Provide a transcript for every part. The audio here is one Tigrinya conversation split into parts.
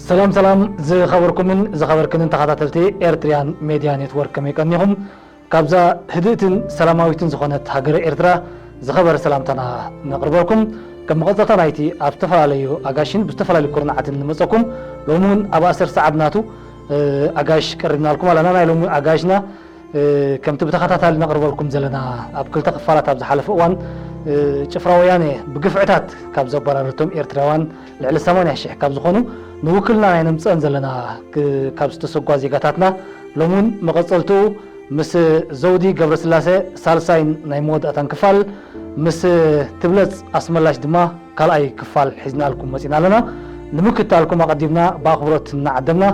ሰላም ሰላም ዝኸበርኩምን ዝኸበርክንን ተኸታተልቲ ኤርትሪያን ሜድያ ኔትወርክ፣ ከመይ ቀኒኹም? ካብዛ ህድእትን ሰላማዊትን ዝኾነት ሃገረ ኤርትራ ዝኸበረ ሰላምታና ነቕርበልኩም። ከም መቐጸልታ ናይቲ ኣብ ዝተፈላለዩ ኣጋሽን ብዝተፈላለዩ ኩርናዓትን ንመጸኩም፣ ሎሚ እውን ኣብ ኣሰር ሰዓብ ናቱ፣ እ፣ ኣጋሽ ቀሪብናልኩም ኣለና። ናይ ሎሚ ኣጋሽና፣ እ፣ ከምቲ ብተኸታታሊ ነቕርበልኩም ዘለና፣ ኣብ ክልተ ክፋላት ኣብ ዝሓለፈ እዋን፣ እ፣ ጭፍራ ወያነ ብግፍዕታት ካብ ዘበራረቶም ኤርትራውያን ልዕሊ ሰማንያ ሽሕ ካብ ዝኾኑ ንውክልና ናይ ነምጽአን ዘለና ክ-፣ ካብ ዝተሰጓ ዜጋታትና፣ ሎሚ እውን መቐጸልትኡ ምስ ዘውዲ ገብረስላሴ ሳልሳይን ናይ መወዳእታን ክፋል፣ ምስ ትብለጽ ኣስመላሽ ድማ ካልኣይ ክፋል ሒዝናልኩም መጺና ኣለና። ንምክትታልኩም ኣቐዲምና ብኣኽብሮት እናዓደምና፣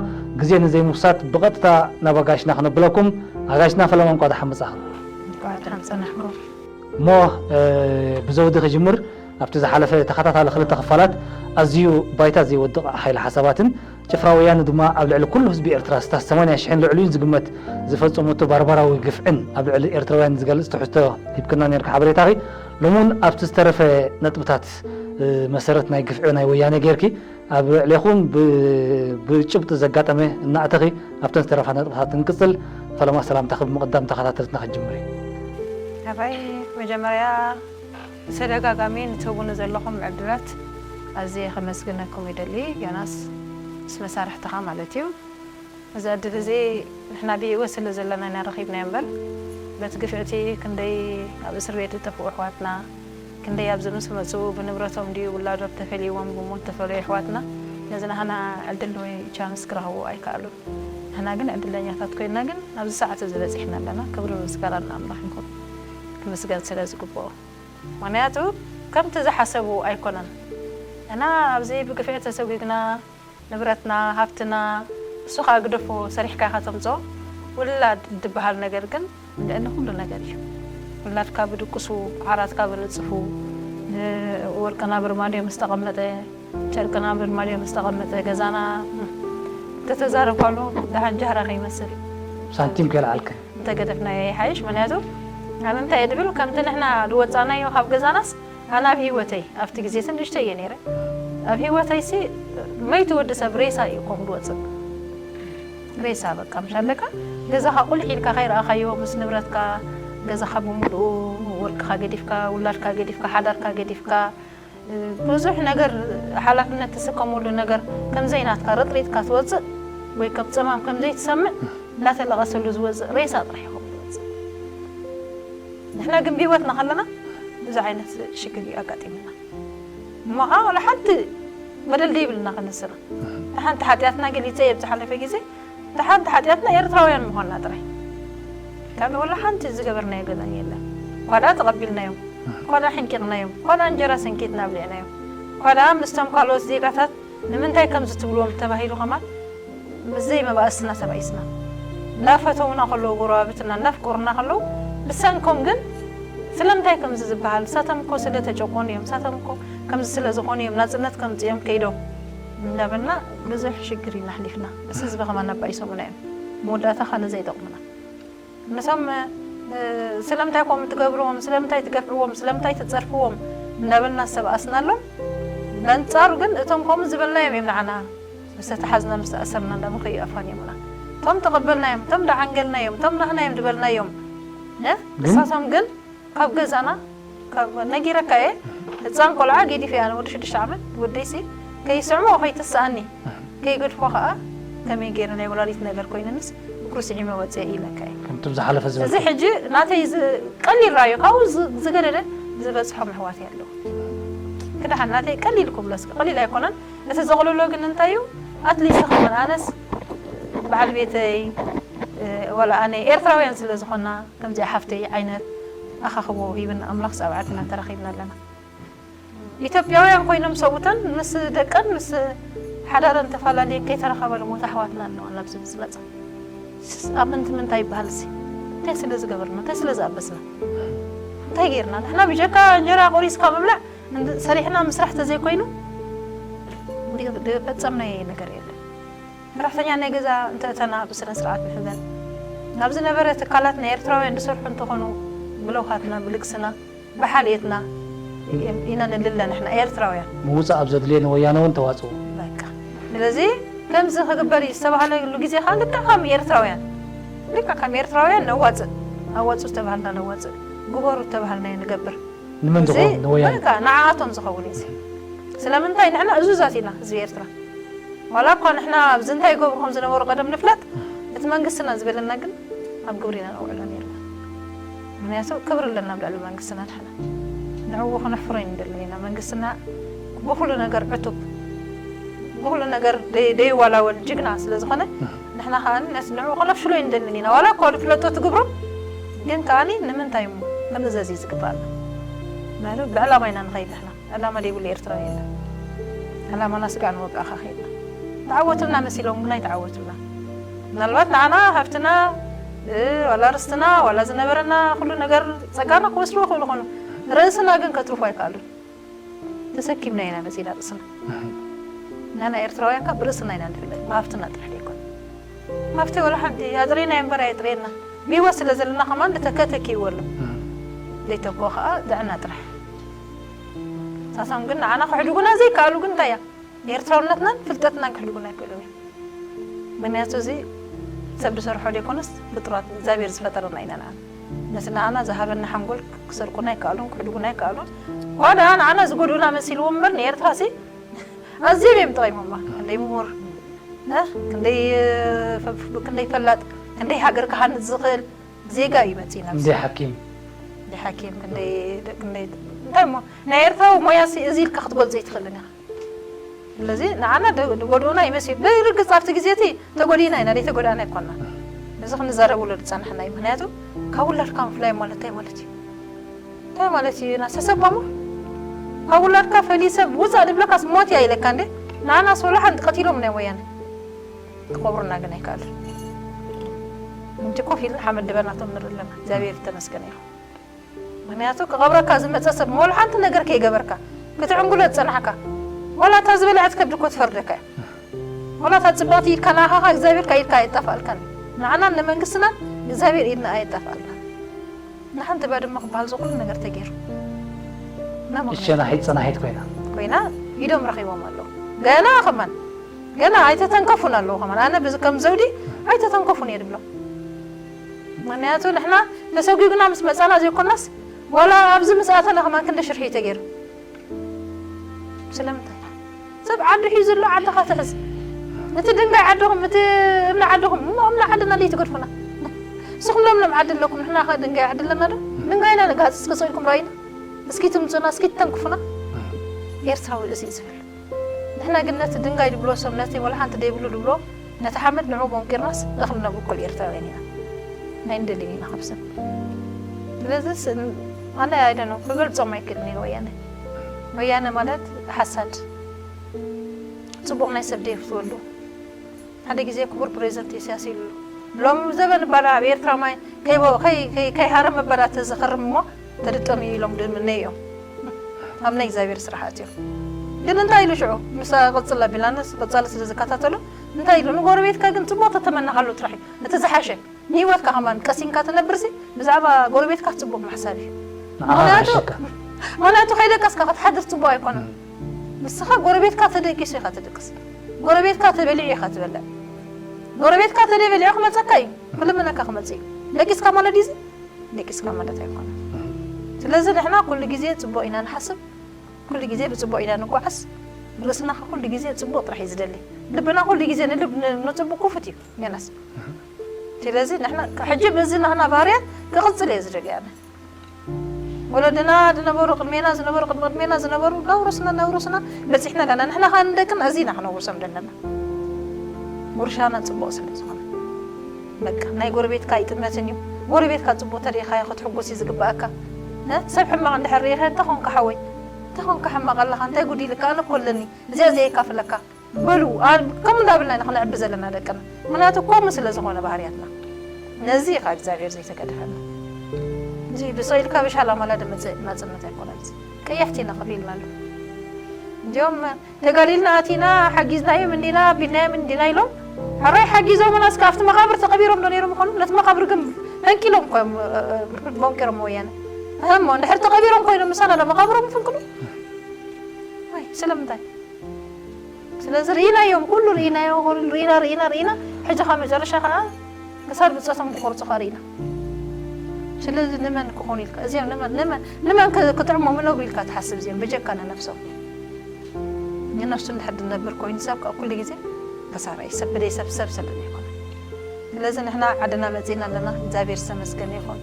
ግዜ ንዘይምውሳድ ብቐጥታ ናብ ኣጋሽና ክነብለኩም። ኣጋሽና ፈለማ እንኳ ደሓን መጻእኻ። እንኳዕ ደሓን ጸናሕኩም። እሞ፣ እ፣ ብዘውዲ ክጅምር፣ ኣብቲ ዝሓለፈ ተኸታታሊ ክልተ ክፋላት ኣዝዩ ባይታ ዘይወድቕ ሓይሊ ሓሳባትን ጭፍራ ወያነ ድማ ኣብ ልዕሊ ኩሉ ህዝቢ ኤርትራ ስታት ሰማንያ ሽሕን ልዕሊኡን ዝግመት ዝፈጸመቶ ባርባራዊ ግፍዕን ኣብ ልዕሊ ኤርትራውያን ዝገልጽ ትሕዝቶ ሂብክና ኔርካ ሓበሬታኺ። ሎሚ እውን ኣብቲ ዝተረፈ ነጥብታት፣ እ፣ መሰረት ናይ ግፍዒ ናይ ወያነ ጌርኪ ኣብ ልዕሌኹም ብ-፣ ብጭብጢ ዘጋጠመ እናእተኺ ኣብተን ዝተረፋ ነጥብታት እንቅጽል። ፈለማ ሰላምታኺ ብምቕዳም ተኸታተልትና ክትጅምሪ። ኣባይ መጀመርያ ብተደጋጋሚ ንትህቡኒ ዘለኹም ዕድላት ኣዝየ ከመስግነኩም ይደሊ። ዮናስ፣ ምስ መሳርሕትኻ ማለት እዩ። እዚ ዕድል እዚ ንሕና ብህይወት ስለ ዘለና ኢና ረኺብናዮ እምበር፣ በቲ ግፍዕቲ ክንደይ ኣብ እስር ቤት ዝጠፍኡ ኣሕዋትና፣ ክንደይ ኣብዚ ምስ መጹ ብንብረቶም ድዩ ውላዶም ተፈልይዎም ብሞት ተፈለዩ ኣሕዋትና፣ ነዚ ናህና ዕድል ወይ ቻንስ ክረኽቡ ኣይከኣሉን። ንሕና ግን ዕድለኛታት ኮይንና ግን ኣብዚ ሰዓት እዚ በጺሕና ኣለና። ክብሪ ምስጋና ንኣምላኽ ይኹን። ክምስገን ስለ ዝግብኦ። ምኽንያቱ ከምቲ ዝሓሰቡ ኣይኮነን። ንሕና ኣብዚ ብግፍዒ ተሰጒግና፣ ንብረትና፣ ሃብትና፣ እሱ ኸኣ ግደፎ፣ ሰሪሕካ ኢኻ ተምጽኦ። ውላድ ዝበሃል ነገር ግን ልዕሊ ኩሉ ነገር እዩ። ውላድካ ብድቅሱ፣ ዓራትካ ብንጽፉ፣ ወርቅና ብርማድዮ ምስ ተቐመጠ፣ ጨርቅና ብርማድዮ ምስ ተቐመጠ፣ ገዛና እንተተዛረብካሉ ደሓን ጃህራ ከይመስል። ሳንቲም ከይለዓልክን። እንተገደፍናዮ ይሓይሽ። ምኽንያቱ ኣነ እንታይ እየ ድብል፣ ከምቲ ንሕና ዝወጻእናዮ ካብ ገዛናስ፣ ኣነ ኣብ ህይወተይ፣ ኣብቲ ግዜ ንእሽተይ እየ ነይረ። ኣብ ህይወተይሲ መይቲ ወዲ ሰብ ሬሳ እዩ ከምኡ ዝወጽእ። ሬሳ በቃ፣ ምሽ ኣለካ፣ ገዛኻ ቁልሕ ኢልካ ከይረኣኻዮ፣ ምስ ንብረትካ፣ ገዛኻ ብምሉኡ፣ ወርቅኻ ገዲፍካ፣ ውላድካ ገዲፍካ፣ ሓዳርካ ገዲፍካ፣ ብዙሕ ነገር፣ ሓላፍነት ትስከመሉ ነገር ከም ዘይናትካ ርጥሪጥካ ትወጽእ፣ ወይ ከም ጸማም ከም ዘይትሰምዕ እናተለቐሰሉ ዝወጽእ ሬሳ ጥራሕ እዩ ከምኡ ዝወጽእ። ንሕና ግን ብህይወትና ከለና ብዙሕ ዓይነት ሽግር እዩ ኣጋጢሙና። እሞ ኸዓ ዋላ ሓንቲ በደል ዘይብልና ክንስና። ሓንቲ ሓጢኣትና ገሊጸ እየ ኣብ ዝሓለፈ ግዜ፣ እታ ሓንቲ ሓጢኣትና ኤርትራውያን ምዃንና ጥራይ። ካልእ ወላ ሓንቲ ዝገበርናዮ ገበን የለን። ኳዳ ተቐቢልናዮም፣ ኳዳ ሕንቂቕናዮም፣ ኳዳ እንጀራ ሰንኪትና ኣብሊዕናዮም፣ ኳዳ ምስቶም ካልኦት ዜጋታት ንምንታይ ከምዚ ትብልዎም ተባሂሉ ከማን ምስ ዘይመባእስትና ተባኢስና። እናፈተውና ከለዉ ጎረባብትና እናፍቀሩና ከለዉ ብሰንኮም ግን ስለምንታይ ከምዚ ዝበሃል? ንሳቶም እኮ ስለ ተጨቆኑ እዮም፣ ንሳቶም እኮ ከምዚ ስለ ዝኾኑ እዮም ናጽነት ከምጽኦም ከይዶም እንዳበልና ብዙሕ ሽግር ኢና ኣሕሊፍና። ምስ ህዝቢ ከማን ኣባኢሶምና እዮም። መወዳእታ ከ ነዚ ኣይጠቕሙና። ንሶም፣ እ፣ ስለምንታይ ከምኡ ትገብርዎም፣ ስለምንታይ ትገፍዕዎም፣ ስለምንታይ ትጸርፍዎም እናበልና ዝተባኣስናሎም፣ በንጻሩ ግን እቶም ከምኡ ዝበልናዮም እዮም ንዓና ምስ ተታሓዝና፣ ምስ ተኣሰርና እንዳበኹ ይኣፋንዮምና። እቶም ተቐበልናዮም፣ እቶም ደዓንገልናዮም፣ እቶም ናህናዮም ዝበልናዮም፣ እ፣ ግን ንሳቶም ግን ካብ ገዛና፣ ካብ ነጊረካ እየ፣ ህጻን ቆልዓ ገዲፈ እየ፣ ኣነ ወዲ ሽዱሽተ ዓመት፣ ወደይሲ ከይስዕሞ ከይትስኣኒ፣ ከይገድፎ ከኣ ከመይ ገይረ ናይ ወላዲት ነገር ኮይነንስ እግሩ ስዒመ ወጽኤ ኢለካ እየ። ከምቲ ብዝሓለፈ እዚ ዝበልኩ። ሕጂ ናተይ ዝ-፣ ቀሊል ራእዩ፣ ካብኡ ዝ-፣ ዝገደደ ዝበጽሖም ኣሕዋት ኣለዉ። ክድሓን ናተይ ቀሊል ክብሎ እስከ፣ ቀሊል ኣይኮነን። እቲ ዘቕልሎ ግን እንታይ እዩ? ኣትሊስት ከመን ኣነስ በዓል ቤተይ፣ እ፣ ወላ ኣነ ኤርትራውያን ስለ ዝኾና፣ ከምዚኣ ሓፍተይ ዓይነት ኣኻኽቦ ሂብና ኣምላኽ ጻብዓትና ተረኺብና ኣለና። ኢትዮጵያውያን ኮይኖም ሰብኡተን ምስ ደቀን ምስ ሓዳረን ተፈላለየን ከይተራኸባ ዝሞታ ኣሕዋትና ኣለዋ ናብዚ ዝመጻ። ስ-፣ ኣብ ምንቲ ምንታይ ይበሃል እዚ? እንታይ ስለ ዝገበርና? እንታይ ስለ ዝኣበስና? እንታይ ጌርና? ንሕና ብጀካ እንጀራ ቆሪስካ ምብላዕ፣ እንድ-፣ ሰሪሕና ምስራሕ ተዘይኮይኑ፣ እንዲ-፣ ዝፈጸምናዮ ነገር የለን። ሰራሕተኛ ናይ ገዛ እንተእተና ብስነ ስርዓት ምሕዘን። ናብ ዝነበረ ትካላት ናይ ኤርትራውያን ዝሰርሑ እንተኾኑ፣ ብለውሃትና፣ ብልግስና፣ ብሓልየትና ኢና ንልለ ንሕና ኤርትራውያን። ምውጻእ ኣብ ዘድልየ ንወያነ እውን ተዋጽኡ። በቃ። ስለዚ ከምዚ ክግበር እዩ ዝተባህለሉ ግዜ ከዓ ልክዕ ከም ኤርትራውያን ልክዕ ከም ኤርትራውያን ነዋፅእ ኣዋፁ ዝተባሃልና ነዋፅእ ግበሩ ዝተባሃልና ንገብር። ንመን እዚ ዝኾን ንወያነ በቃ ንዓኣቶም ዝኸውን እዩ እዚ። ስለምንታይ ንሕና እዙዛት ኢና ህዝቢ ኤርትራ። ዋላ እኳ ንሕና ኣብዚ እንታይ ይገብሩ ከም ዝነበሩ ቀደም ንፍለጥ፣ እቲ መንግስትና ዝበለና ግን ኣብ ግብሪ ኢና ነውዕሎ ነርና። ምክንያቱ ክብሪ ኣለና ኣብ ልዕሊ መንግስትና ንሕና። ንዕኡ ክነፍሮ ኣይንደልን ኢና። መንግስትና ብኩሉ ነገር ዕቱብ፣ ብኩሉ ነገር ደይ- ደይዋላወል ጅግና ስለ ዝኾነ ንሕና ከዓ ነቲ ንዕኡ ክነፍሽሎ ኣይንደልን ኢና። ዋላ እኳ ንፍለጦ ትግብሮ ግን ከዓኒ ንምንታይ እሞ ክንእዘዝ እዩ ዝግባኣና። ምክንያቱ ብዕላማ ኢና ንኸይድ ንሕና። ዕላማ ደይብሉ ኤርትራዊ የለን። ዕላማና ስጋዕ ንወግኣኻ ከይድና ተዓወትልና መሲሎም ግን ኣይተዓወትልና። ምናልባት ንዓና ሃፍትና እ፣ ዋላ ርስትና ዋላ ዝነበረና ኩሉ ነገር ጸጋና ክወስድዎ ክእሉ ኾኑ ርእስና ግን ከትርፉ ኣይከኣሉን። ተሰኪምና ኢና መጺና ርእስና። ንሕና ኤርትራውያን ካብ ብርእስና ኢና ንፍለጥ ብሃፍትና ጥራሕ ደይኮን። ሃፍቲ ወላ ሓንቲ ኣጥሬና እምበር ኣየጥሬና ብህይወት ስለ ዘለና ከማን ተከተኪዎ ኣሎ። ዘይተኮ ከዓ ጥዕና ጥራሕ። ሳሳም ግን ንዓና ክሕድጉና ዘይከኣሉ ግን እንታይ እያ? ኤርትራውነትናን ፍልጠትናን ክሕድጉና ኣይክእሉን እዮም። ምክንያቱ እዚ ሰብ ዝሰርሖ ዘይኮነስ ፍጡራት እግዚኣብሔር ዝፈጠረና ኢና ንዓና። ነቲ ንዓና ዝሃበና ሓንጎል ክሰርቁና ኣይከኣሉን ክሕድጉና ኣይከኣሉን። ዋላ ንዓና ዝጎድኡና መሲልዎም እምበር ንኤርትራ ሲ ኣዝዮም እዮም ጠቒሞማ። ክንደይ ምሁር እ? ክንደይ ፈ- ክንደይ ፈላጥ ክንደይ ሃገር ክሃንፅ ዝኽእል ዜጋ እዩ መፂና። እንደ ሓኪም እንደ ሓኪም ክንደይ ክንደይ እንታይ እሞ ናይ ኤርትራዊ ሞያ ሲ እዚ ኢልካ ክትገልፆ ኣይትኽእልን ኢኻ። ስለዚ ንዓና ደ- ጎድኡና ይመስል ብርግፅ ኣብቲ ግዜ እቲ ተጎዲእና ኢና ደይተጎዳእና ኣይኮና። እዚ ክንዛረብሉ ዝፀናሕና እዩ። ምክንያቱ ካብ ውላድካ ምፍላይ ማለት እንታይ ማለት እዩ? እንታይ ማለት እዩ? ናሰሰብ ማሞ ካብ ውላድካ ፈሊሰ ውፃእ ድብለካስ ሞት እያ ኢለካ እንዴ? ንዓና ሶሎ ሓንቲ ቀቲሎም ናይ ወያነ ክቆብሩና ግን ኣይከኣልን። ከምቲ ኮፍ ኢልን ሓመድ ድበናቶም ንርኢ ኣለና። እግዚኣብሔር ዝተመስገነ ይኹን። ምክንያቱ ክቐብረካ ዝመፀ ሰብ ሞል ሓንቲ ነገር ከይገበርካ ክትዕንጉሎ ዝፀናሕካ ዋላ እታ ዝበልዐት ከብዲ እኮ ትፈርደካ እያ። ዋላ እታ ፅብቕቲ ኢድካ ንኣኻኻ እግዚኣብሔር ካብ ኢድካ ኣየጣፍኣልካን። ንዓናን ንመንግስትናን እግዚኣብሔር ኢድና ኣየጣፍኣልካን። ንሓንቲ ባድመ ክበሃል ዝኽሉ ነገር ተገይሩ። እና ምኽንያት እሸናሒት ፀናሒት ኮይና ኮይና ኢዶም ረኺቦም ኣለዉ። ገና ከማን ገና ኣይተተንከፉን ኣለዉ ከማን ኣነ ብዚ ከም ዘውዲ ኣይተተንከፉን እየ ድብሎም። ምክንያቱ ንሕና ተሰጒግና ምስ መፃና ዘይኮናስ ዋላ ኣብዚ ምስ ኣተና ከማን ክንደ ሽርሒ እዩ ተገይሩ። ስለምንታይ ሰብ ዓዲ ሒዙ ኣሎ ዓድኻ ትሕዝ። እቲ ድንጋይ ዓድኹም እቲ እምኒ ዓድኹም እሞ እምኒ ዓድና ደይ ትገድፉና። ንስኹም ለምለም ዓዲ ኣለኩም ንሕና ኸ ድንጋይ ዓዲ ኣለና ዶ? ድንጋይና ንጋጽ እስከ ሰኢልኩም ራይና እስኪ ትምጹና እስኪ ትተንክፉና። ኤርትራዊ ርእሲ እዩ ዝብል። ንሕና ግን ነቲ ድንጋይ ድብሎ ሰብ ነቲ ወላ ሓንቲ ደይብሉ ድብሎ ነቲ ሓመድ ንዑ ቦንቂርናስ እኽሊ ነብኩል ኤርትራውያን ኢና። ናይ እንደልን ኢና ካብ ሰብ። ስለዚ ስ- ኣነ ኣይደነ ክገልጾም ኣይክእልን እየ ወያነ። ወያነ ማለት ሓሳድ ጽቡቕ ናይ ሰብ ደይፍትወሉ። ሓደ ግዜ ክቡር ፕሬዚደንት ኢሳያስ ኢሉ ሎሚ ዘበን ባላ ኣብ ኤርትራ ማይ ከይቦ- ከይ- ከይ- ከይሃረመ ባላ ተዝኸርም እሞ ተድጠም እዩ ኢሎም ድምነ እዮም። ኣብ ናይ እግዚኣብሔር ስራሓት እዮም። ግን እንታይ ኢሉ ሽዑ ምስ ቅጽል ኣቢላንስ ቅጻል ስለ ዝከታተሉ እንታይ ኢሉ ንጎረቤትካ ግን ጽቡቕ ተተመናኻሉ ጥራሕ እዩ እቲ ዝሓሸ። ንህይወትካ ከማን ቀሲንካ ትነብርሲ ብዛዕባ ጎረቤትካ ጽቡቕ ምሕሳብ እዩ። ንዓኻ ዝሕሸካ ምክንያቱ ከይደቀስካ ክትሓድር ጽቡቕ ኣይኮነን። ንስኻ ጎረቤትካ ተደቂሱ ኢኻ ትድቅስ፣ ጎረቤትካ ተበሊዑ ኢኻ ትበልዕ። ጎረቤትካ ተደይ በሊዑ ክመጸካ እዩ፣ ክልምነካ ክመጽእ እዩ። ደቂስካ ማለት ድዩ? ደቂስካ ማለት ኣይኮነን። ስለዚ ንሕና ኩሉ ግዜ ጽቡቕ ኢና ንሓስብ፣ ኩሉ ግዜ ብጽቡቕ ኢና ንጓዓዝ። ርእስና ኩሉ ግዜ ጽቡቕ ጥራሕ እዩ ዝደሊ። ልብና ኩሉ ግዜ ንልብ ንጽቡቕ ክፉት እዩ። ገናስ ስለዚ ንሕና ሕጂ በዚ ናህና ባህርያት ክቕጽል እየ ዝደሊ ኣነ። ወለድና ዝነበሩ ቅድሜና ዝነበሩ ቅድሚ ቅድሜና ዝነበሩ ነውርስና ነውርስና በፂሕና ኣለና። ንሕና ከዓ ንደቅና እዚና ክነውርሶም ዘለና። ጉርሻና ፅቡቕ ስለ ዝኾነ በቃ ናይ ጎረቤትካ ኣይጥመትን እዩ። ጎረቤትካ ፅቡቕ ተሪኢኻዮ ክትሕጎስ እዩ ዝግባኣካ። እ? ሰብ ሕማቕ እንድሕር ርኢኻ እንታይ ኾንካ ሓወይ እንታይ ኾንካ ሕማቕ ኣለኻ እንታይ ጉዲልካ ኣነ እኮ ኣለኒ እዚኣ እዚኣ ይካፍለካ በሉ ኣ- ከምኡ እንዳበልና ኢና ክነዕቢ ዘለና ደቅና። ምክንያቱ ከምኡ ስለ ዝኾነ ባህርያትና። ነዚ ኢኻ እግዚኣብሔር ዘይተገድፈና። እዚ ብሰው ኢልካ ብሻላ ማላ ድመፅእ ናፅነት ኣይኮነን። እዚ ቀያሕቲ ኢና ከፍ ኢልና ኣሎ። እንዲኦም ተጋሊልና ኣቲና ሓጊዝናዮም እንዲና ኣቢልናዮም እንዲና ኢሎም ሕራይ ሓጊዞምና እስከ ኣብቲ መቃብር ተቐቢሮም ዶ ነይሮም ይኾኑ? ነቲ መቃብር ግን ፈንቂሎም እኮ እዮም ቦንቂሮም ወያነ። እሞ እንድሕር ተቐቢሮም ኮይኖም ምሳና ዶ መቃብሮም ይፍንቅሉ? ወይ ስለምንታይ? ስለዚ ርኢናዮም፣ ኩሉ ርኢናዮ፣ ኩሉ ርኢና ርኢና ርኢና፣ ሕጂ ካብ መጨረሻ ከዓ ክሳብ ብፀቶም ክቆርፁ ከዓ ርኢና። ስለዚ ንመን ክኾኑ ኢልካ፣ እዚኦም ንመን ንመን ንመን ከ- ክጥዕሞም ነው ኢልካ ትሓስብ? እዚኦም በጀካ ንነፍሶም። ንነፍሱ እንድሕር ዝነብር ኮይኑ ሰብ ከዓ ኩሉ ግዜ ከሳራ እዩ። ሰብ ብደይ ሰብ ሰብ ሰብ ኣይኮነ። ስለዚ ንሕና ዓድና መፂና ኣለና። እግዚኣብሔር ዝተመስገነ ይኹን።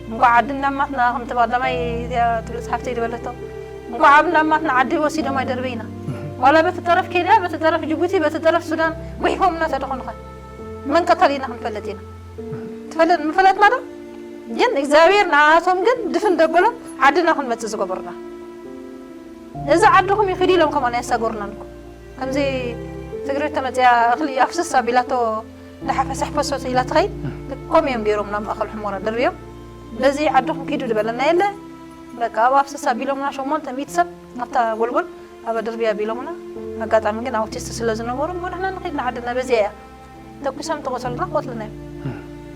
እንኳዕ ዓዲ እንዳማትና ከምቲ ባዳማይ እዚኣ ትብል ሓፍተይ ዝበለቶ፣ እንኳዕ ኣብ እንዳማትና ዓዲ ወሲዶም ኣይደርበይና። ዋላ በቲ ጠረፍ ኬንያ፣ በቲ ጠረፍ ጅቡቲ፣ በቲ ጠረፍ ሱዳን ጉሒፎምና ተደኾንኻ መን ቀተል ኢና ክንፈልጥ ኢና። ትፈልጥ ምፈለጥና ዶ? ግን እግዚኣብሔር ንኣቶም ግን ድፍን ደበሎም ዓድና ክንመፅእ ዝገበሩና። እዚ ዓድኹም ይኽድ ኢሎም ከማን ኣያሳገሩናን እኮ። ከምዚ ትግሬ ተመፅያ እኽሊ ኣፍስስ ኣቢላቶ፣ ንሓፈሰ ሕፈሶት ኢላ ትኸይድ። ከምኡ እዮም ገይሮም ናብ ማእኸል ሕሞራ ደርብዮም። በዚ ዓድኹም ኪዱ ዝበለና የለ። በቃ ኣብ ኣፍስስ ኣቢሎምና ሸሞንተ ሚእቲ ሰብ ኣብታ ጎልጎል ኣብ ደርብያ ኣቢሎምና። ኣጋጣሚ ግን ኣውቲስት ስለ ዝነበሩ እሞ ንሕና ንኸይድ ንዓድና በዚያ እያ። ተኩሶም ተቆሰሉና ቆትልና እዮም።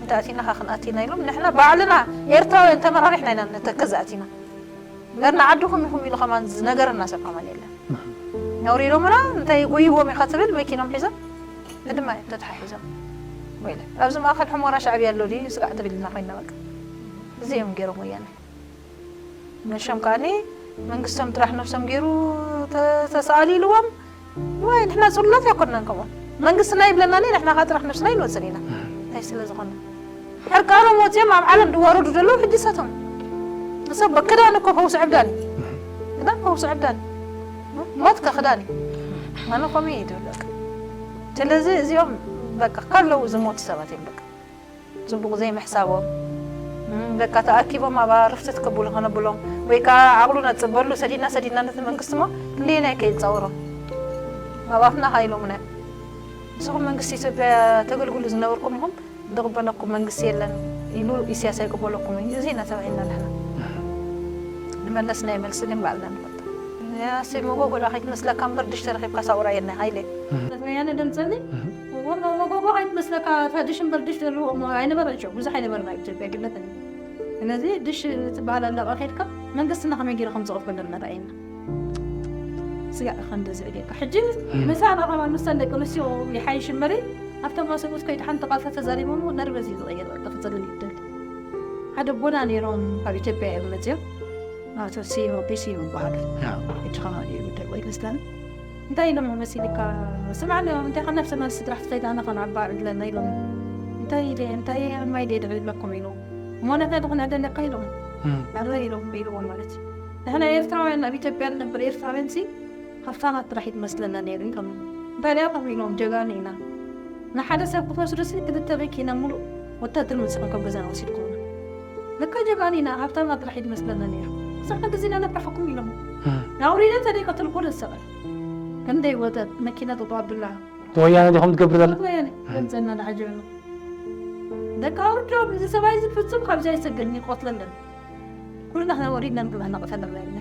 እንተ ኣቲና ካ ክንኣቲና ኢሎም ንሕና ባዕልና ኤርትራውያን ተመራሪሕና ኢና ንተከዝ ኣቲና። ገርና ዓድኹም ኢኹም ኢሉ ከማን ዝነገረና ሰብ ከማን የለን። ነውሪዶምና እንታይ ጎይዎም ኢኻ ትብል መኪኖም ሒዞም ህድማ እዮም ተተሓሒዞም። ወይለ ኣብዚ ማእኸል ሕሞራ ሻዕብያ ኣሎ ድዩ ስጋዕ ትብልና ኮይና በቃ። እዚ እዮም ገይሮም ወያነ። መሸም ከዓኒ መንግስቶም ጥራሕ ነብሶም ገይሩ ተ- ተሰኣሉ ኢልዎም። ዋይ ንሕና ፅሉላት ኣይኮንናን ከምኡ መንግስትና ይብለና ለ ንሕና ካ ጥራሕ ነብስና ይንወፅን ኢና። እንታይ ስለ ዝኾነ ሕርቃኖም ወፂኦም ኣብ ዓለም ድዋረዱ ዘለዉ ሕጂ ሳቶም። ሰብ ክዳን እኮ ፈውሲ ዕብዳን እዩ። ክዳን ፈውሲ ዕብዳን እዩ። ሞት ከ ክዳን እዩ። ኣነ ከምኡ እየ ዝብል በቃ። ስለዚ እዚኦም በቃ ካለዉ ዝሞቱ ሰባት እዮም በቃ። ጽቡቕ ዘይምሕሳቦም። እም፣ በቃ ተኣኪቦም ኣብ ኣረፍተት ከብሉ ከነብሎም ወይ ከዓ ዓቕሉ ነጽበሉ ሰዲድና ሰዲድና ነቲ መንግስቲ እሞ ክንደየናይ ከይጻወሮም ኣብ ኣፍና ሃይሎምና እዮም። ንስኹም መንግስቲ ኢትዮጵያ ተገልግሉ ዝነበርኩም ኢኹም፣ ዝቕበለኩም መንግስቲ የለን ኢሉ ኢሳያስ ኣይቅበለኩም እዩ። እዚ ኢና ተባሂልና ንሕና። ንመለስ ናይ መልሲ ግን ባዕልና ንፈልጦ። ያሲ መጎጎዳ ከይትመስለካ እምበር ድሽ ተረኺብካ ሳውራ የናይ ሃይለ። ወያነ ደምፀኒ ወጎ መጎጎ ከይትመስለካ እታ ድሽ እምበር ድሽ ዘለዎ እሞ ኣይነበረ እሾ ብዙሕ ኣይነበረ ናይ ኢትዮጵያ ግለተኒ። ስለዚ ድሽ ትበሃል ኣለቃ ከይድካ መንግስትና ከመይ ገይሩ ከም ዝቕበለና ረኣየና። ስጋዕ ከም ዝብል ኢልካ ሕጂ ምሳና ከማን ምስተን ደቂ ኣንስትዮ ይሓይሽ እምበሪ ኣብቶም ማሰቦት ከይድ ሓንቲ ቃል ተተዛሪቦም ነርበዝ እዩ ዝቕየር በቃ ክፀልል ይደል። ሓደ ኣቦና ነይሮም ካብ ኢትዮጵያ እዮም መፅዮም። ኣቶ ስዮ ቢስዮ ይበሃሉ። ሕጂ ከማን እዩ ጉዳይ ወይ ክስታን እንታይ ኢሎም መሲልካ ስማዕ ኣለዎም እንታይ ከናብ ሰማን ስድራሕ ትኸይድ ኣነ ከን ዓባ ዕድለና ኢሎም እንታይ ኢለ እንታይ ማይ ደድዕለኩም ኢሉ እሞነታ ድኹን ዕደለካ ኢሎም ኣረ ኢሎም ኢልዎም ማለት እዩ። ንሕና ኤርትራውያን ኣብ ኢትዮጵያ ንነብር ኤርትራውያን ሲ ሃብታማት ጥራሕ ይመስለና ነይሩ ኢሎም እንታይ ደኣ ከም ኢሎም ጀጋኑ ኢና ንሓደ ሰብ ክትወስዱ ሲ ክልተ መኪና ሙሉእ ወታደር መሲኹም ካብ ገዛና ወሲድኩምና ለካ ጀጋኑ ኢና ሃብታማት ጥራሕ ይመስለና ነይሩ ክሳዕ ክንድዚ ኢና ነፍርሐኩም ኢሎም ኣውሪደ ተደይቀትልኩ ደሰቐ ክንደይ ወጠጥ መኪና ጠጠው ኣብላ ወያነ ዲኹም ትገብር ዘላ ወያነ ገንዘብና ዳዓጀበና ደቂ ኣውርዶም እዚ ሰብኣይ እዚ ፍጹም ካብዚ ኣይሰገድን ይቆትለለን ኩልና ክና ወሪድና ንግባና ቀተለና ኢልና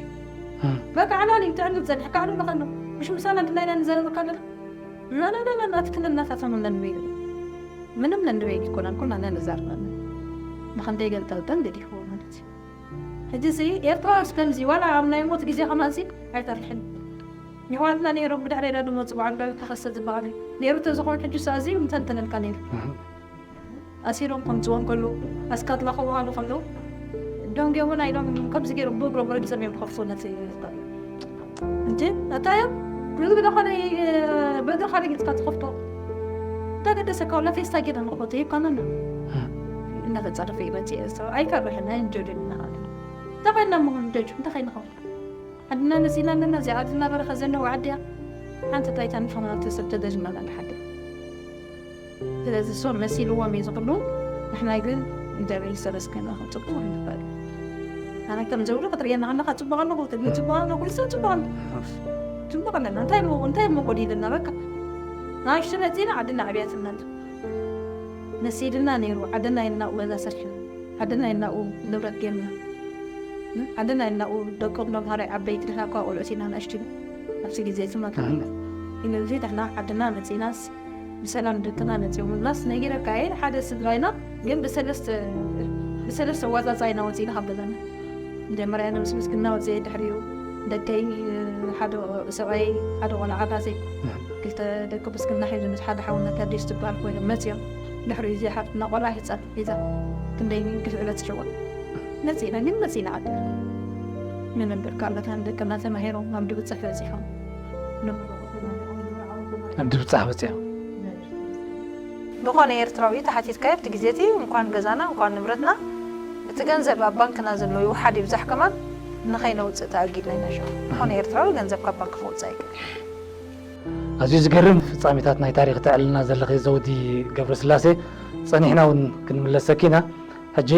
በቃ ዕላል እዩ ትዕልል ጸኒሕካ ዕልል ከሎ ምሽ ምሳና ድላይና ንዘረበካ ኣለና ናናናና ኣትክልልና ታተምለን ሚሉ ምንም ነንበይን ይኮናን ኩልና ነንዛርናለን ንኸንደይ ገልጠልጠል ገዲፍዎ ማለት እዩ ሕጂ ሲ ኤርትራ እስከምዚ ዋላ ኣብ ናይ ሞት ግዜ ከማንሲ ኣይተርሕን የሕዋትና ነይሮም ብድሕሬና ድመፁ በዓል ዳዊት ተኸስተ ዝበሃል እዩ ነይሩ ተዝኸውን ሕጂ ሰኣዚ ምተንተነልካ ነይሩ ኣሲሮም ከምፅዎም ከሉ ኣስካትላ ከውሃሉ ከለዉ ደንጌ እውን ኣይሎም ከምዚ ገይሮም ብእግሮም ረጊፆም እዮም ክኸፍቱ ነቲ እንጂ ኣታዮም ምግቢ ደኾነ በእግርኻ ረጊፅካ ትኸፍቶ እንተገደሰካ ወላ ፌስታ ጌርና ንኸፍቶ ይብካናና እናተፃረፈ ይመፅእ ሰብ ኣይፈርሕን ኣይንጀድን እናሃሉ እንታይ ኮይንና ምኾን ደጁ እንታይ ኮይንኻ ዓድና መፂና ኣለና እዚኣ ዓድና በረኻ ዘለዋ ዓድያ ሓንቲ ጣይታ ንፈናተ ሰብ ተደጅና ንሓድር ስለዚ እሶም መሲልዎም እዩ ዝኽሉ ንሕና ግን እግዚኣብሔር ይሰረስከና ጽቡቕ ንበል ኣነ ከም ዘብሉ ክትርእየና ከለኻ ጽቡቕ ኣለኹ ትብል ጽቡቕ ኣለኹ ኩሉ ሰብ ጽቡቕ ኣለኹ ጽቡቕ ኣለና እንታይ እሞ እንታይ እሞ ጎዲልና በቃ ንኣሽቱ መጺና ዓድና ዓብያትና መሲልና ነይሩ ዓድና ኢልና ገዛ ሰርሕና ዓድና ኢልና ንብረት ጌርና ዓድና ኢልና ደቆም ተምሃራይ ዓበይቲ ንሕና እኳ ቆልዑት ኢና ንኣሽቱ ኢና ኣብቲ ግዜ እዚ መከራ ኢሉ እዚ ንሕና ዓድና መጺናስ ብሰላም ደቅና መጺኦምልናስ ነጊረካ እየ ሓደ ስድራይና ግን ብሰለስተ ብሰለስተ ዋዛዛ ኢና ወጺና ካብ ገዛና መጀመርያ ነብሲ ምስግና ወጺአ ድሕሪኡ ደቀይ ሓደ ሰብኣይ ሓደ ቆልዓ ጋዘይ ክልተ ደቂ ብስክና ሒዙ ምስ ሓደ ሓውና ታዲስ ዝበሃል ኮይኑ መፅዮም። ድሕሪ እዚ ሓፍትና ቆልዓ ህፃን ሒዛ ክንደይ ግፍዕለት ትሸወል መፂና ግን መፂና ዓዲ ንነብር ካልኦት ደቅና ተማሂሮም ናብ ድብፅሕ በፂሖም። ኣብ ድብፃሕ በፂሖም። ዝኾነ ኤርትራዊ ተሓቲትካዮ ኣብቲ ግዜ እቲ እንኳን ገዛና እንኳን ንብረትና እቲ ገንዘብ ኣብ ባንክና ዘሎ ይውሓድ ይብዛሕ ከማን ንኸይነውፅእ ተኣጊድና ኢና። ሸ ዝኾነ ኤርትራዊ ገንዘብ ካብ ባንክ ከውፅእ ኣይክእል። ኣዝዩ ዝገርም ፍጻሜታት ናይ ታሪኽ ተዕልና ዘለኺ ዘውዲ ገብረስላሴ፣ ጸኒሕና እውን ክንምለሰኪ ኢና። ሕጂ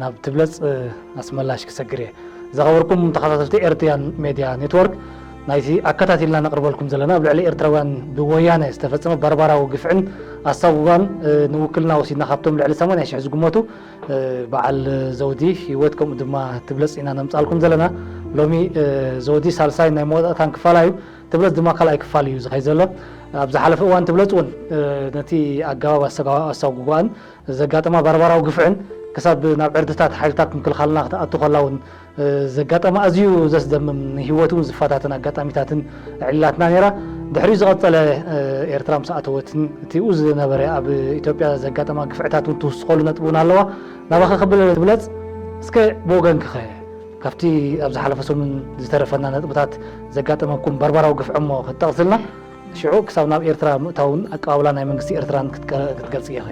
ናብ ትብለጽ ኣስመላሽ ክሰግር እየ። ዝኸበርኩም ተኸታተልቲ ኤርትያን ሜድያ ኔትወርክ፣ ናይቲ ኣከታቲልና ነቕርበልኩም ዘለና ኣብ ልዕሊ ኤርትራውያን ብወያነ ዝተፈጸመ ባርባራዊ ግፍዕን ኣሳጉጋን ንውክልና ወሲድና ካብቶም ልዕሊ ሰማንያ ሽሕ ዝግመቱ በዓል ዘውዲ ህይወት ከምኡ ድማ ትብለጽ ኢና ነምጻልኩም ዘለና። ሎሚ ዘውዲ ሳልሳይ ናይ መወዳእታን ክፋላ እዩ። ትብለጽ ድማ ካልኣይ ክፋል እዩ ዝኸይ ዘሎ። ኣብ ዝሓለፈ እዋን ትብለጽ እውን ነቲ ኣገባብ ኣሰጋዋ- ኣሳጉጓኣን ዘጋጠማ ባርባራዊ ግፍዕን ክሳብ ናብ ዕርድታት ሓይልታት ምክልኻልና ክትኣቱ ከላ እውን ዘጋጠማ ኣዝዩ ዘስደምም ንህይወት እውን ዝፈታተን ኣጋጣሚታትን ዕላትና ነይራ። ድሕሪኡ ዝቐጸለ ኤርትራ ምስ ኣተወትን እቲኡ ዝነበረ ኣብ ኢትዮጵያ ዘጋጠማ ግፍዕታት እውን ትውስኸሉ ነጥቢ እውን ኣለዋ። ናባኸ ክብል ትብለጽ እስከ ብወገንክኸ ካብቲ ኣብ ዝሓለፈ ሰሙን ዝተረፈና ነጥብታት ዘጋጠመኩም ባርባራዊ ግፍዒ እሞ ክትጠቕስልና፣ ሽዑ ክሳብ ናብ ኤርትራ ምእታውን ኣቀባብላ ናይ መንግስቲ ኤርትራን ክትገልጽ ኢኺ።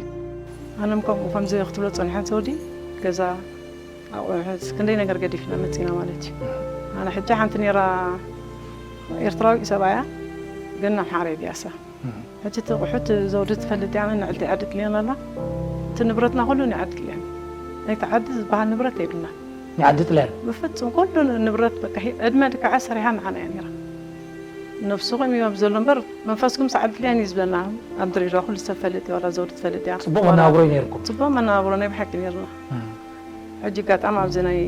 ኣነም ከምኡ ከምዚ ክትብሎ ጸኒሐን ሰውዲ ገዛ ኣቑሑት ክንደይ ነገር ገዲፍና መጺና ማለት እዩ። ኣነ ሕጂ ሓንቲ ነይራ ኤርትራዊ ሰብኣያ ግን ኣምሓራይ ድያሳ ሕጂ እቲ ኣቑሑት ዘውዲ ትፈልጥ እያ፣ ንዕልቲ ዓዲ ትልየን ኣላ። እቲ ንብረትና ኩሉ ንዓዲ ትልየን። ናይቲ ዓዲ ዝበሃል ንብረት የብልና። ንዓዲ ጥልያን። ብፍጹም ኩሉ ንብረት በቃ ሂ- ዕድመ ልክዓ ሰሪሓ ንዓና እያ ነይራ። ነብሱ ቆሚማ ብዘሎ እምበር መንፈስኩም ሰዓት ጥልያን እዩ ዝብለና። ኣብ ድሬዳዋ ኩሉ ሰብ ፈልጥ እዩ፣ ዋላ ዘውዲ ትፈልጥ እያ። ጽቡቕ መነባብሮ እዩ ነይርኩም። ጽቡቕ መነባብሮ ናይ ብሓቂ ነይርና። ሕጂ ኣጋጣሚ ኣብዚ ናይ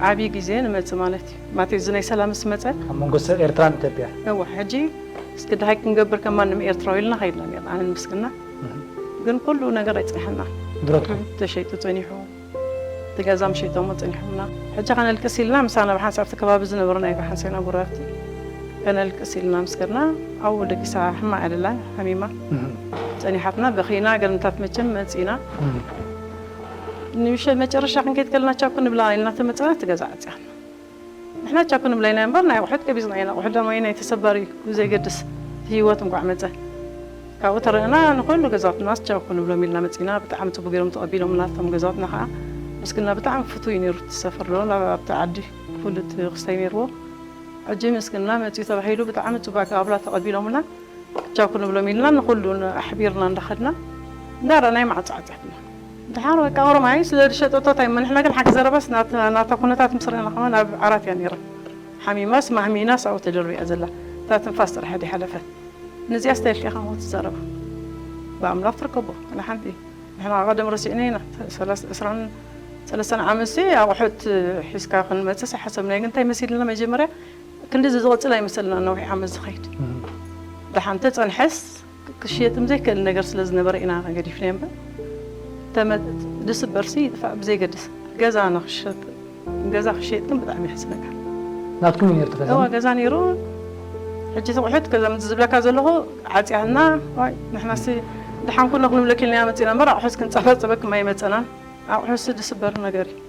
ዓብዪ ግዜ ንመጽእ ማለት እዩ። ማለተይ እዚ ናይ ሰላም ምስ መጸ ኣብ መንጎ ሰብ ኤርትራን ኢትዮጵያ። እዋ ሕጂ እስኪ ድሃይ ክንገብር ከማንም ኤርትራዊ ኢልና ከይድና ነርና ኣነ ንምስክና ግን ኩሉ ነገር ኣይጽንሐና። ንብረትኩም ተሸይጡ ጸኒሑ እቲ ገዛ ምሸይጦሞ ጸኒሖምና። ሕጂ ከነልቅስ ኢልና ምሳና ብሓንሳብ እቲ ከባቢ ዝነበሩ ናይ ብሓንሳይና ጎረባብቲ ከነልቅስ ኢልና ምስ ከድና ኣብኡ ደቂሳ ሕማቕ እያ ደላ ሓሚማ ጸኒሓትና በኺና ገለንታት መቸም መጺና ንመጨረሻ ክንከይድ ከለና ቻኩ ንብላ ኢልና ተመጸና እቲ ገዛ ዓጽያና። ንሕና ቻኩ ንብላ ኢና እምበር ናይ ኣቑሑት ቀቢጽና ኢና። ኣቑሑት ደማ ናይ ተሰባሪ እዩ ዘይገድስ እቲ ህይወት እንኳዕ መጸ። ካብኡ ተረእና ንኹሉ ገዛውትና ቻኩ ንብሎም ኢልና መጺና። ብጣዕሚ ጽቡቅ ገይሮም ተቐቢሎምና እቶም ገዛውትና ከዓ ምስግና ብጣዕሚ ፍቱይ ነይሩ እቲ ሰፈር ዶ ናብ ኣብቲ ዓዲ ፍሉጥ ክስታይ ነይርዎ። ሕጂ ምስግና መጺኡ ተባሂሉ ብጣዕሚ ጽቡቅ ኣቀባብላ ተቐቢሎምና። ቻው ክንብሎም ኢልና ንኹሉ ኣሕቢርና እንዳኸድና እንዳረኣናይ ማዕጾ ዓጺትና። ድሓር በቃ ኦሮማይ ስለ ዝሸጠቶ እንታይ እሞ ንሕና ግን ሓቂ ዘረባስ ናት- ናታ ኩነታት ምስ ረኣና ከማን ኣብ ዓራት እያ ነይራ። ሓሚማስ ማህሚናስ ኣብኡ ተደርቢያ ዘላ እታ ትንፋስ ጥራሕ ድያ ሓለፈት። ነዚኣ ስተልኪ ኢኻ ሞት ዘረባ ብኣምላኽ ትርከቦ ኣነ ሓንቲ ንሕና ቀደም ረሲዕና ኢና ሰላሳ- ዕስራን ሰለስተን ዓመት ኣቑሑት ሒዝካ ክንመፅእ ሓሰብናዮ ግን እንታይ መሲልና መጀመርያ ክንድዚ ዝቕፅል ኣይመሰልና ነዊሕ ዓመት ዝኸይድ ደሓን ተፀንሐስ ክሽየጥም ዘይክእል ነገር ስለ ዝነበረ ኢና ገዲፍናዮ እምበር ተመ- ዝስበርሲ ይጥፋእ ብዘይገድስ ገዛ ንክሸጥ ገዛ ክሸየጥ ግን ብጣዕሚ የሕዝነካ ናትኩም እዩ ነርቱ ገዛ እዋ ገዛ ነይሩ ሕጂ እቲ ኣቑሑት ከምዚ ዝብለካ ዘለኹ ዓፅያና ዋይ ንሕናሲ ደሓን ኩነ ክንብለኪ ኢልና መፂና እምበር ኣቑሑት ክንፃባፅበክም ኣይመፀናን ኣቑሑትሲ ዝስበር ነገር እዩ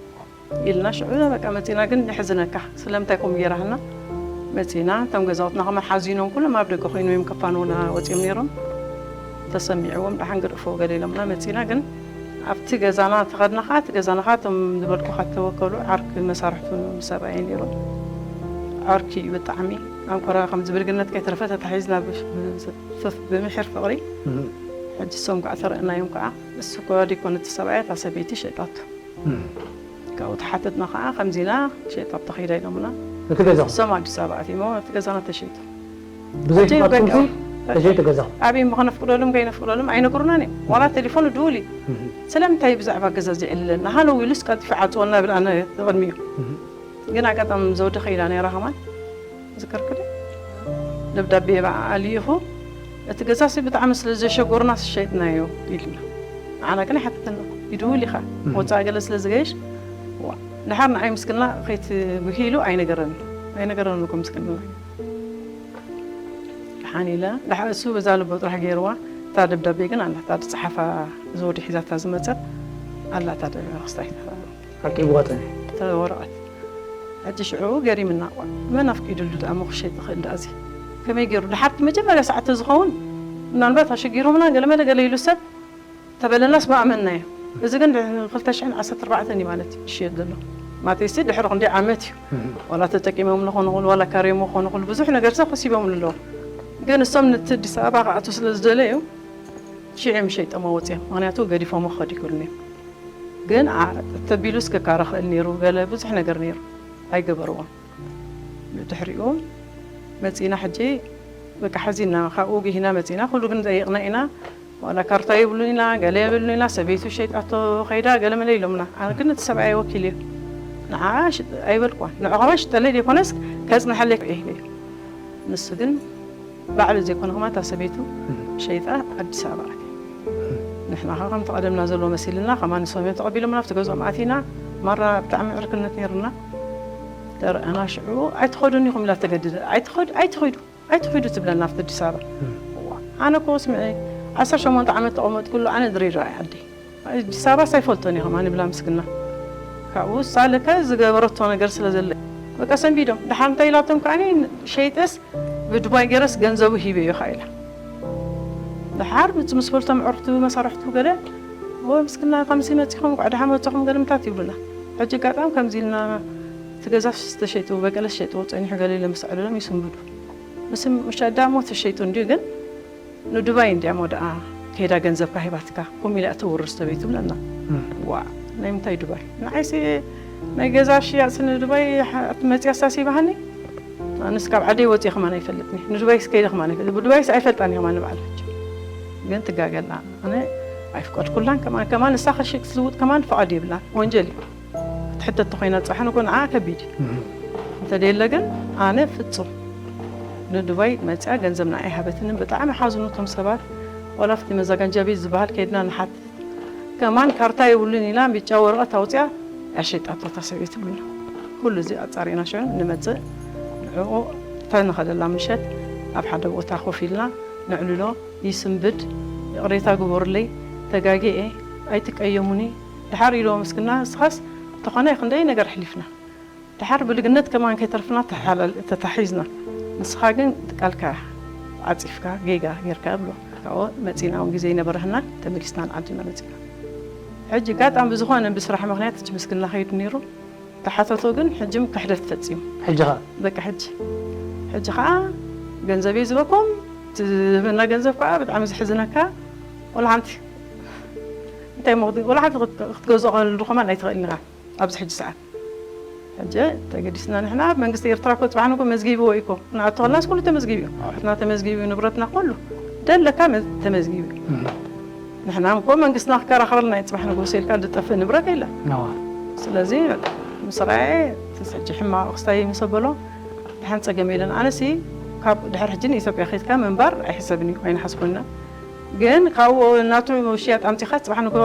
ኢልና ሽዑ በቃ መፂና ግን የሕዝነካ ስለምንታይ ከምኡ ገይራህና መፂና እቶም ገዛውትና ከማን ሓዚኖም ኩሎም ኣብ ደገ ኮይኖም እዮም ከፋንውና ወፂኦም ነይሮም ተሰሚዕዎም ደሓን ግደፎ ገለ ኢሎምና መፂና ግን ኣብቲ ገዛና ተኸድና ከዓ እቲ ገዛና ከዓ እቶም ዝበልኩካ ተወከሉ ዓርኪ መሳርሕቱ ሰብኣየ ነይሩ ዓርኪ እዩ ብጣዕሚ ኣንኮራ ከም ዝብልግነት ከይተረፈ ተታሒዝና ብምሒር ፍቕሪ ሕጂ እሶም ከዓ ተረእናዮም ከዓ እሱ እኮ ደይኮነ እቲ ሰብኣያ እታ ሰበይቲ ሸይጣቶ ካብኡ ተሓተትና ከዓ ከምዚና ሸይጣቶ ከይዳ ኢሎምና እቲ ገዛ እሶም ኣዲስ ኣበባ ኣትሞ እቲ ገዛና ተሸይጡ ብዘይ ፍቓድኩም ተሸይጡ ገዛ ኣበይ እሞ ከነፍቅደሎም ከይነፍቅደሎም ኣይነግሩናን እዮም ዋላ ቴሌፎን ድውል እዩ ስለምንታይ ብዛዕባ ገዛ ዘዕልለና ሃለው ኢሉስ ቀልጢፉ ዓፅወና ብል ኣነ ቅድሚኡ ግን ኣጋጣሚ ዘውዲ ከይዳ ነይራ ከማን ዝከርክደ ደብዳቤ በዓል ይኹ እቲ ገዛሲ ብጣዕሚ ስለ ዘሸጎርና ሸይጥናዮ ኢልና ኣና ግን ሓተተና ይድውል ኢኻ ወፃእ ገለ ስለ ዝገይሽ ድሓር ንዓይ ምስክና ከይትብሂሉ ኣይነገረን ኣይነገረን እኮ ምስክና ኣነ ኢለ ድሓ እሱ በዛ ልቦ ጥራሕ ገይርዋ። እታ ደብዳቤ ግን ኣላ፣ እታ ዝጸሓፋ፣ እዚ ወዲ ሒዛታ ዝመጸት ኣላ፣ እታ ደ-፣ ክስታይ ዓቂብዋ ጸኒሑ። እታ ወረቐት። ሕጂ ሽዑ ገሪምና፣ መን ኣፍቂዱሉ ደኣ እሞ ክሸይጥ ይኽእል ደኣ እዚ? ከመይ ገይሩ? ድሓር እቲ መጀመርያ ሰዓት ተዝኸውን ምናልባት ኣሸጊሮምና ገለ መለ ገለ ኢሉ ሰብ ተበለናስ ምኣመንናዮ። እዚ ግን ድ-፣ ክልተ ሽሕን ዓሰርተ ኣርባዕተን እዩ ማለት እዩ ዝሽየጥ ዘሎ። ማለተይሲ ድሕሪ ክንደይ ዓመት እዩ። ዋላ ተጠቂሞምሉ ክኾኑ ይኽእሉ፣ ዋላ ካርዮሞ ክኾኑ ይኽእሉ፣ ብዙሕ ነገር ሰብ ከሲቦምሉ ኣለዉ። ግን እሶም ነቲ ኣዲስ ኣበባ ክኣቱ ስለ ዝደለዩ ሽዑ እዮም ሸይጦሞ ወፂኦም። ምኽንያቱ ገዲፎሞ ክኸዱ ይኽእሉን እዮም። ግን ዓ-፣ ተቢሉስ ክካረ ክእል ነይሩ፣ ገለ ብዙሕ ነገር ነይሩ። ኣይገበርዎን። ብድሕሪኡ መፂና ሕጂ በቃ ሓዚና፣ ካብኡ ግሂና መፂና። ኩሉ ግን ጠይቕና ኢና። ዋላ ካርታ የብሉን ኢና፣ ገለ የብሉን ኢና፣ ሰበይቱ ሸይጣቶ ከይዳ ገለ መለ ኢሎምና። ኣነ ግን እቲ ሰብኣይ ወኪል እዩ። ንዓ ሽጥ-፣ ኣይበልኩዋን። ንዑ ከማን ሽጠለይ ዘይኮነስ ከጽንሐለይ ኢለ እዩ። ንሱ ግን ባዕሉ ዘይኮነ ከማን እታ ሰበይቱ ሸይጣ ኣዲስ ኣበባ ኣትያ። ንሕና ኸ ከምቲ ቀደምና ዘሎ መሲልና ከማን ንሶም እዮም ተቐቢሎምና ኣብቲ ገዝኦም ኣቲና። ማራ ብጣዕሚ ዕርክነት ነይሩና። ተረኣና ሽዑ ኣይትኸዱን ኢኹም ኢላ ተገድደ። ኣይትኸዱ፣ ኣይትኸዱ፣ ኣይትኸዱ ትብለና ኣብቲ ኣዲስ ኣበባ። እዋ፣ ኣነ እኮ ስምዒ ዓሰርተ ሸሞንተ ዓመት ተቐመጥኩሉ ኣነ ድሬዳዋ እየ ዓዲ። ኣዲስ ኣበባስ ኣይፈልጦን እየ ከማን ይብላ ምስግና። ካብኡ ሳለከ ዝገበረቶ ነገር ስለ ዘለ በቃ ሰንቢዶም። ደሓር እንታይ ኢላቶም ከዓኒ ሸይጠስ ብዱባይ ገይረስ ገንዘቡ ሂበዮ ከኣ ኢላ። ደሓር ምስ በልቶም ኣዕሩኽቱ መሳርሕቱ ገለ ወይ ምስግና ከምዚ መጺኹም እንቋዕ ደሓን መጻኹም ገለ ምታት ይብሉና። ሕጂ ኣጋጣሚ ከምዚ ኢልና እቲ ገዛስ ተሸይጡ በቀለስ ሸይጥዎ ጸኒሑ ገለ ኢለ ምስ ኣዕልሎም ይስንብዱ። ምስ ምሻ ዳሞ ተሸይጡ እንድዩ ግን ንዱባይ እንድያ እሞ ደኣ ከይዳ ገንዘብካ ሂባትካ ከምኡ ኢላ እተውርስ ተበይ ትብለና። ዋ ናይ ምንታይ ዱባይ ንዓይሲ ናይ ገዛ ሽያጥሲ ንዱባይ መጽያ ኣሳሲባሃኒ። ኣነስ ካብ ዓደይ ወፅየ ከማን ኣይፈልጥኒ። ንዱባይስ ከይደ ከማን ኣይፈልጥ። ብዱባይስ ኣይፈልጣን እየ ከማን ንባዕላ ሕጂ። ግን ትጋገልና። ኣነ ኣይፍቀድኩላን ከማን፣ ከማን ንሳ ከሽቅ ትልውጥ ከማን ፍቓድ የብላን። ወንጀል እዩ። ክትሕተት ተኾይና ፅባሕ ንጎ ንዓ ከቢድ እዩ። እንተደየለ ግን ኣነ ፍጹም ንዱባይ መፅያ ገንዘብ ንዓይ ሃበትንን ብጣዕሚ ሓዝኑ እቶም ሰባት። ዋላ ኣብቲ መዘጋጃ ቤት ዝበሃል ከይድና ንሓት ከማን ካርታ የብሉን ኢላ ብጫ ወረቐት ኣውፅኣ ያሸጣቶ እታ ሰበይቲ ብልና። ኩሉ እዚ ኣፃሪና ሽዑ ንመፅእ ንዕኡ እታ ንኸደላ ምሸት ኣብ ሓደ ቦታ ኮፍ ኢልና ነዕልሎ። ይስንብድ። ይቕሬታ ግበሩለይ ተጋጊየ ኣይትቀየሙኒ ድሓር ኢልዎ ምስግና ንስኻስ እንተኾነ ክንደይ ነገር ኣሕሊፍና። ድሓር ብልግነት ከማን ከይተርፍና ተሓላል-፣ ተታሒዝና። ንስኻ ግን ቃልካ ዓጺፍካ ጌጋ ጌርካ እብሎ። ካብኡ መጺና እውን ግዜ ይነበረህና ተመሊስና ንዓድና መጺና። ሕጂ ኣጋጣሚ ብዝኾነ ብስራሕ ምኽንያት እቺ ምስግና ከይዱ ነይሩ። ተሓተቶ ግን ሕጂ ክሕደት ፈጺሙ። ሕጂ ኸ በቃ ሕጂ ሕጂ ኸዓ ገንዘበይ ዝበኩም ትህበና ገንዘብ ከዓ ብጣዕሚ ዝሕዝነካ። ወላ ሓንቲ እንታይ እሞ ክትግ-፣ ወላ ሓንቲ ክት-፣ ክትገዝኦ ከሉ ከማን ኣይትኽእልን ኢኻ ኣብዚ ሕጂ ሰዓት። ሕጂ ተገዲስና ንሕና ኣብ መንግስቲ ኤርትራ እኮ ጽባሕ ንግሆ መዝጊብዎ እዩ እኮ። ንኣቶ ከለናስ ኩሉ ተመዝጊቡ እዩ። ኣዎ። ንሕና ተመዝጊቡ እዩ ንብረትና ኩሉ። ደለካ መ-፣ ተመዝጊቡ እዩ። እህ። ንሕና እኮ መንግስትና ክከራኸረልና እዩ። ጽባሕ ንግሆ ሰልካ ዝጠፍእ ንብረት የለን። ኣዎ። ስለዚ ምስ ረኣየ፣ "እስ ሕጂ ሕማቕ ክስታይ ምስ ኣበሎ፣ ደሓን ጸገም የለን። ኣነሲ ካብ ድሕሪ ሕጂ ንኢትዮጵያ ከይድካ ምንባር ኣይሕሰብን እዩ፣ ኣይንሓስቦን ኢና። ግን ካብኡ ናቱ ሽያጥ ኣምጺኻ ጽባሕ ንግሆ